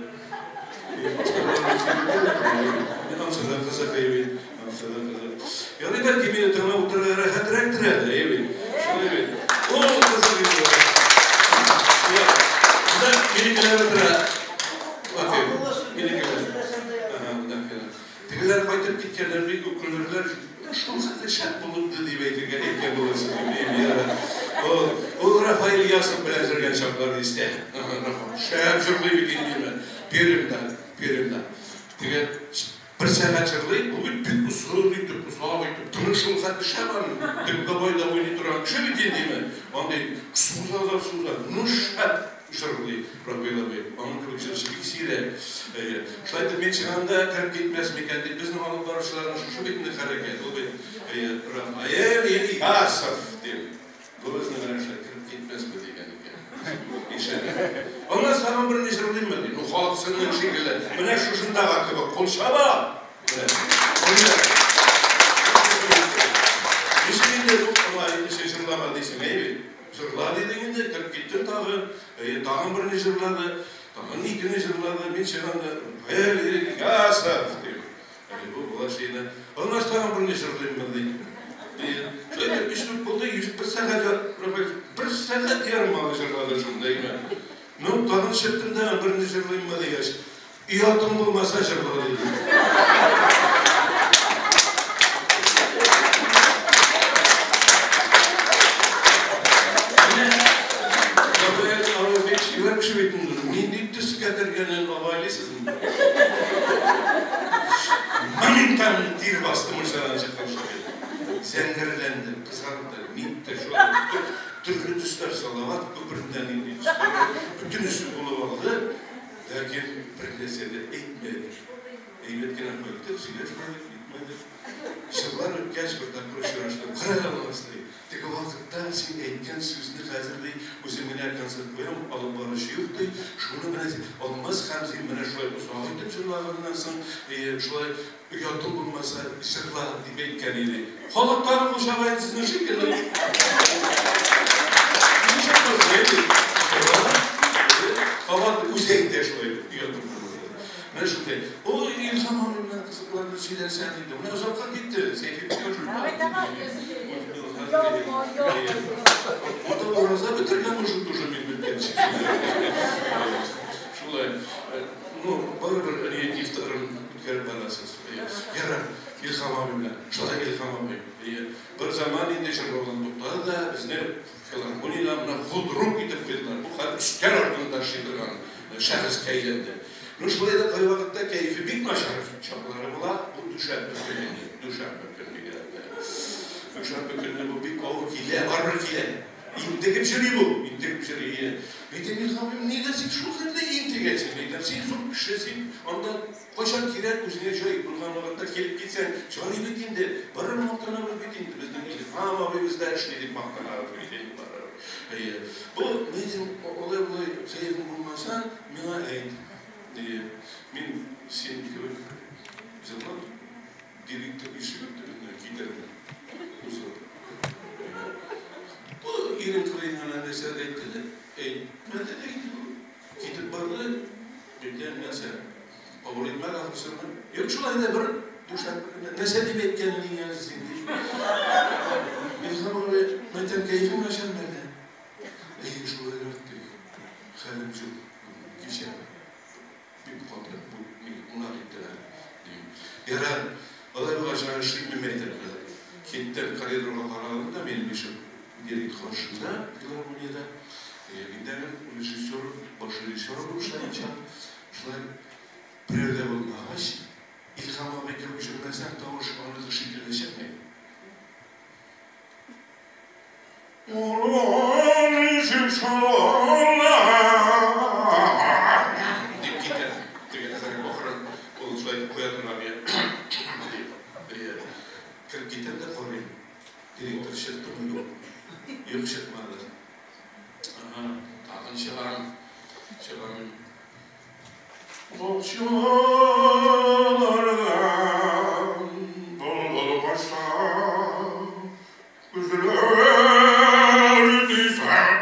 S14: Ансы да кызык бит. Ансы да кызык. Ярый, бәлки мине тыңлап утырырга рәхәтрәктер әле, бит. Шулай бит. Ул кызык инде. Монда минекеләр утыра. Минекеләр. Тегеләр кайтып киткәннәр, бик күп көлерләр. Шул хәтле шәп булды дип әйтергә әйткән буласың. Ул Рафаэль Ясов белән йөргән чаклар истә. Шәп җырлый бит инде. Пермьдә, Пермьдә. Теге бер сәгать җырлый, бу бит бик озын итеп, озак итеп, тыныш шул хәтле шәп аның. Теге габайда уйный торган кеше бит инде. Андый суза да суза, ну шәп җырлый Рафаэль абый. Аның кебек җырчы бик сирәк. Шулай итеп мин чыганда кереп китмәс микән дип безнең алып баручыларның шушы бит инде хәрәкәт. Ул бит Рафаэль Ильясов дип. Бу безнең менә шулай кереп китмәсме дигән икән. Ишәнә. Аннан соң берни җырлыймы ди. Ну халык синең шикелле. Менә шушындагы кебек кул чаба. Ничек инде бу алай инде җырлама дисең, әй бит. Җырла дидең инде, кереп киттем тагы. Тагын берни җырлады, тагын икене җырлады. Мин чыганда Рафаэль Ильясов дип. Бу Алашина. Алмаз тагын берне җырлыйммы ди. Шулай итеп, өч минут булды, бер сәгать, бер сәгать ярым аны җырлады шунда, әйме. Ну, тагын чыктым да, берне җырлыйммы дигәч, оятың булмаса җырла диде. Нинди төскә кергәнен абайлыйсызмы? Моменталь тир басты мунчадан чыккан шикелле. Зәңгәрләнде, кызарды, нитте, шулай төрле төсләр салават күперендә нинди төсләр, бөтенесе булып алды. Ләкин бер нәрсә дә әйтмәде. Әйбәт кенә кайттык, сөйләшмәдек, нитмәдек. Еллар үткәч, бер тапкыр очраштык. Кара Алмаз, ди, теге вакытта син әйткән сүзне хәзер, ди, үзем генә концерт куям, алып баручы юк, ди. Шуны менә Алмаз Хәмзин менә шулай озак итеп җырлаганнан соң, шулай оятың булмаса, җырла, дип әйткән иде. Халык тагын кул чаба инде сезнең шикелле. Кабат үзе әйтә шулай, оятың булмаса. Менә шундый. Ул Илһам абый белән кызыкларны сөйләсәң инде. Менә озакка китте. Сәйфи
S10: Давай, давай.
S14: Ата ураза бетергән уже тоже мин беткәнче. Шулай. Ну, барыбер әни ифтарын үткәреп барасыз. Ярар, Илһам абый белән. Шулай Илһам абый. Бер заман инде җырлаудан туктады да, безне филармониядә менә худрук итеп куйдылар. Бу хәл өстәл артында эшли торган шәхескә әйләнде. Ну, шулай да кайвакытта кәефе бик начар чаклары була. Бу дүшәмбе көне инде, дүшәмбе көне генә. Дүшәмбе көнне бу бик авыр килә, барыбер килә. Интегеп йөри бу, интегеп йөри. Әйтәм, Илһам, нигә син шул хәтле интегәсең? Әйтәм, син зур кеше, син анда кайчан кирәк үзеңә җай булган вакытта килеп китсәң, җай бит инде. Барыбер мактанабыз бит инде, безнең Илһам абый бездә эшли дип мактанабыз бит инде барыбер. Әйе. Бу, ни алай болай кәефең булмаса, миңа әйт. Мин син кебек җырлап, директор ишеге төбеннән китердем. Узып. Бу ирен кырыен гына нәрсә әйтте дә, әйтмәде дә инде бу. Китеп барды. Әйтәм, нәрсә? Кабул итмәде ахрысыннан. Юк, шулай да бер дүшәмбе көне нәрсә дип әйткәнен инде син ди. Илһам абый, мәйтәм, кәефең начар мәллә? Әйе, шулайрак ди. Хәлем юк. Кичә бик каты бу мине кунак иттеләр, ди. Ярар, алай булгач, аны эшлим әйтәм хәзер. Киттем коридорга карадым да, минем ишек директор каршында, филармониядә. Мин дә режиссер, баш режиссер булып эшләгән чак. Шулай берәү дә булмагач, Илһам абый кебек җырласаң, тавыш аныкы шикелле чыкмый. Дип китә. Теге әзерәк ахырын ул шулай итеп куя торган иде. Кереп китәм дә карыйм. Директор чыктымы, юк. Юк, чыкмады. Ага, тагын чыгам. Чыгам. Бакчалардан былбыл качса, өзелер дисәң,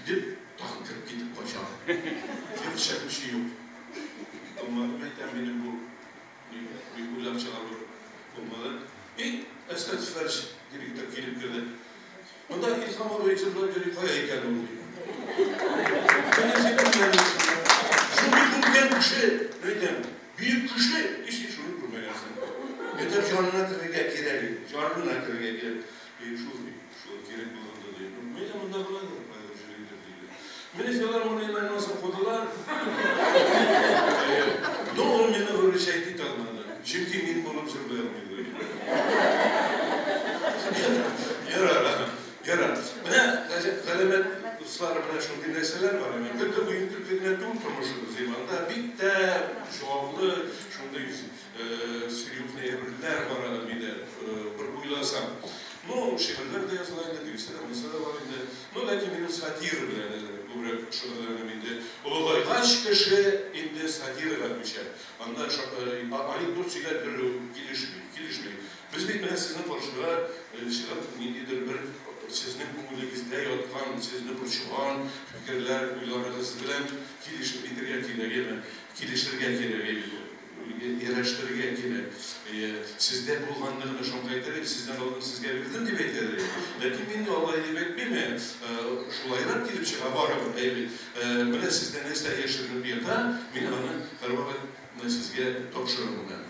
S14: дип тагын кереп китеп качам. Юк, чыгучы юк. Булмады, әйтәм, минем бу бик уйлап чыгару булмады. И Әсхәт Фәрш директор килеп керде. Монда Илһам абый җырлап йөри, кая икән ул, ди. Шундый күркәм кеше, әйтәм, бөек кеше, и син шуны күрмәгәнсең. Әйтәм, җанына керергә кирәк иде, җанына керергә кирәк. И шул, шул кирәк булганда ди. Мин дә монда гына да кайда йөридер диде. Мине филармониядән соң кудылар. Ну, ул мине выручать итә алмады. Чөнки мин булып җырлый алмыйм. Ярар, ярар. Менә галәмәт дуслар, менә шундый нәрсәләр бар. Көлке уен көлке генә түгел тормышыбыз. Анда бик тә җаваплы, шундый серьезный әйберләр бар әле миндә, бер уйласам. Ну, шигырьләр дә языла инде, тегесе дә, монысы да бар инде. Ну, ләкин минем сатира белән күбрәк шөгыльләнәм инде. Олыгайгач кеше инде сатирага күчә. Анда анекдот сөйләп йөрү килешми, килешми. Без бит менә сезнең каршыга чыгып, ниндидер бер сезнең күңелегездә яткан, сезне борчыган фикерләр, уйларыгыз белән килешеп китәргә кирәк, яме, килешергә кирәк. Ярәштерергә кирәк. Сездә булганны гына шуңа әйтер, сездән алдым, сезгә бирдем дип әйтәләр. Ләкин мин алай дип әйтмим, шулайрак килеп чыга барыбер. Әйе, менә сездә нәрсә яшеренеп ята, мин аны һәрвакыт сезгә тапшырырмын.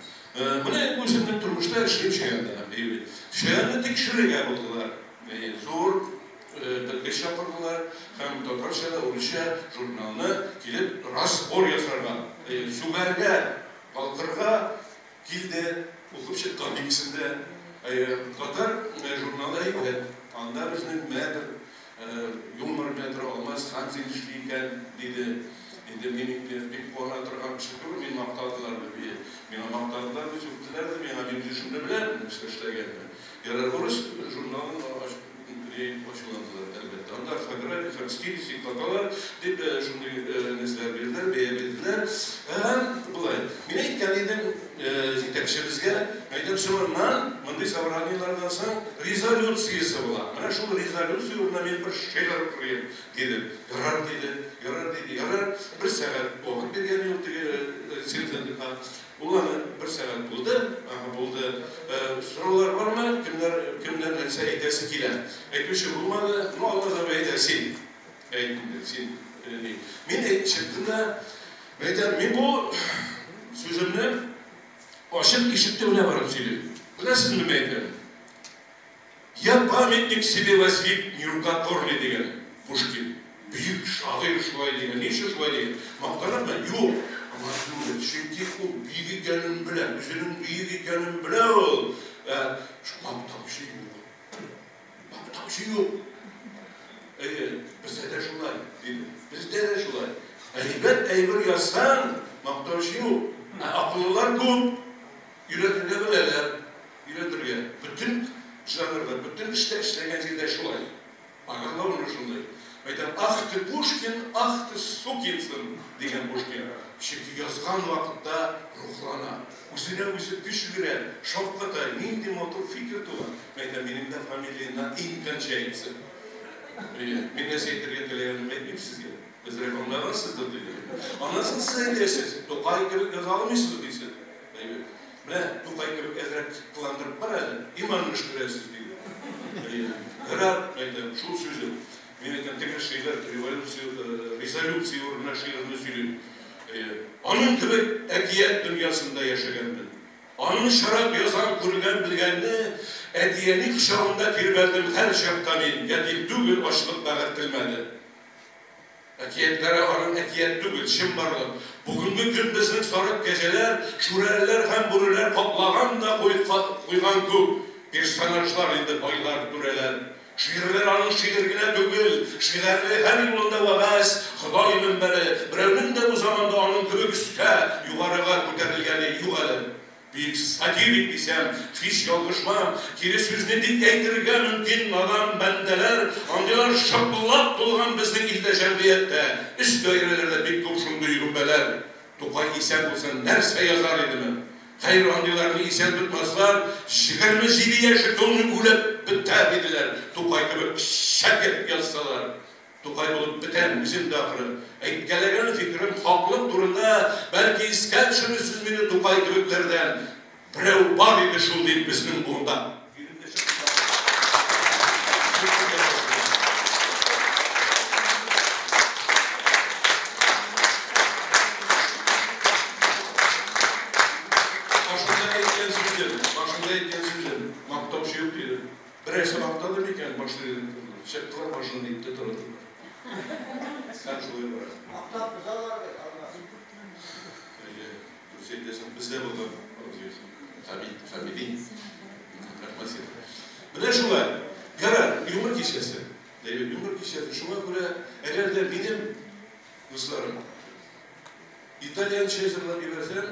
S14: Менә үземнең тормышта эшлим Чаянда. Әйе, Чаянны тикшерергә булдылар. Зур белгеч чакырдылар һәм татарча да, урысча журналны килеп разбор ясарга, сүгәргә, калкырга килде, укып чыккан икесендә. Татар журналы әйбәт, анда безнең мэтр, юмор мэтр Алмаз Ханзин эшли икән, диде. Инде мин инде бик куана торган кеше түгел, мин мактадылар бит. Миңа мактадылар, бит, сүктеләр дә, миңа мин үз эшемне беләм, нәрсә эшләгәнне. Ярар, урыс журналын ачуландылар, әлбәттә. Анда орфография һәм стилистик хаталар дип шундый нәрсәләр бирделәр, бәя бирделәр. Һәм болай. Мин әйткән идем җитәкчебезгә, әйтәм, соңыннан мондый собраниеләрдән соң резолюциясе була. Менә шул резолюция урынына мин бер шигырь укыйм, дидем. Ярар, диде, ярар, диде, ярар. Бер сәгать вакыт биргән юк теге рецензентка. Ул аны бер сәгать булды, ага, булды. Сораулар бармы? Кемнәр, кемнәр нәрсә әйтәсе килә? Әйтүче булмады. Ну, Алмаз абый әйтә, син. Әйт инде, син. Ни. Мин әйтеп чыктым да, әйтәм, мин бу сүземне ачык ишек төбенә барып сөйлим. Беләсезме, мин әйтәм? Я памятник себе воздвиг нерукотворный дигән Пушкин. Бөек шагыйрь шулай дигән. Ни өчен шулай дигән? Мактанырмы? Юк. Аңа түгел. Чөнки ул бөек икәнен белә, үзенең бөек икәнен белә ул. Ә мактаучы юк. Мактаучы юк. Әйе, бездә дә шулай, диде. Бездә дә шулай. Әйбәт әйбер язсаң, мактаучы юк. Ә акыллылар күп. Өйрәтергә беләләр. Өйрәтергә. Бөтен жанрда, бөтен эштә эшләгән җирдә шулай. Поголовно шундый. Әйтәм, ах ты, Пушкин, ах ты, сукин сын, дигән Пушкин. Чөнки язган вакытта рухлана. Үзенә үзе көч бирә, шакката, нинди матур фикер туа. Әйтәм, минем дә фамилия на ин кончается. Әйе, мин нәрсә әйтергә теләгәнемне әйтмим сезгә. Әзрәк аңлагансыздыр, диде. Аннан соң сез әйтәсез, Тукай кебек яза алмыйсыз, дисез. Әйе. Менә Тукай кебек әзрәк кыландырып кара әле, иманны өшкерәсез, диде. Әйе. Ярар, әйтәм, шул сүзем. Мин әйтәм, теге шигырь, революция, резолюция урынына шигырьне сөйлим. Әйе. Аның кебек әкият дөньясында яшәгәнмен. Аның чарак язган күргән-белгәнне әти-әни кочагында тирбәлдем һәр чакта мин, ятим түгел, ачлык бәгырь телмәде. Әкиятләре аның әкият түгел, чынбарлык. Бүгенге көн безнең сарык кәҗәләр, шүрәлеләр һәм бүреләр каплаган да куйган күк персонажлар инде байлар, түрәләр. Шигырьләр аның шигырь генә түгел, шигарьле һәр юлында вәгазь, Ходай мөнбәре. Берәүнең дә бу заманда аның кебек өскә, югарыга күтәрелгәне юк әле. Бөек сатирик дисәм, һич ялгышмам. Кире сүзне тик әйтергә мөмкин надан бәндәләр. Андыйлар шыплап тулган безнең илдә, җәмгыятьтә. Өс даирәләрдә бик күп шундый гөмбәләр. Тукай исән булса, нәрсә язар идеме? Хәер, андыйларны исән тотмаслар, 27 яше тулмый үлеп бетәр иделәр, Тукай кебек шәкерт язсалар. Тукай булып бетәм үзем дә ахры. Әйткәләгән фикерем хаклык турында, бәлки искә төшерерсез мине Тукай кебекләрдән. Берәү бар иде шул дип безнең буында. Башында әйткән сүзем, башында әйткән сүзем, мактаучы юк дидем. Берәрсе мактады микән баш редакторны? Чыктылар башын дип тә торадылар. Һәм шулай бара.
S12: Мактап бозалар бит, Алмаз.
S14: Әйе, дөрес әйтәсең, бездә булган абзый Хәмид, Хәмиди. Рәхмәт сиңа. Менә шулай. Ярар, юмор кичәсе. Әйе, юмор кичәсе. Шуңа күрә, әгәр дә минем дусларым итальянча җырлап җибәрсәм,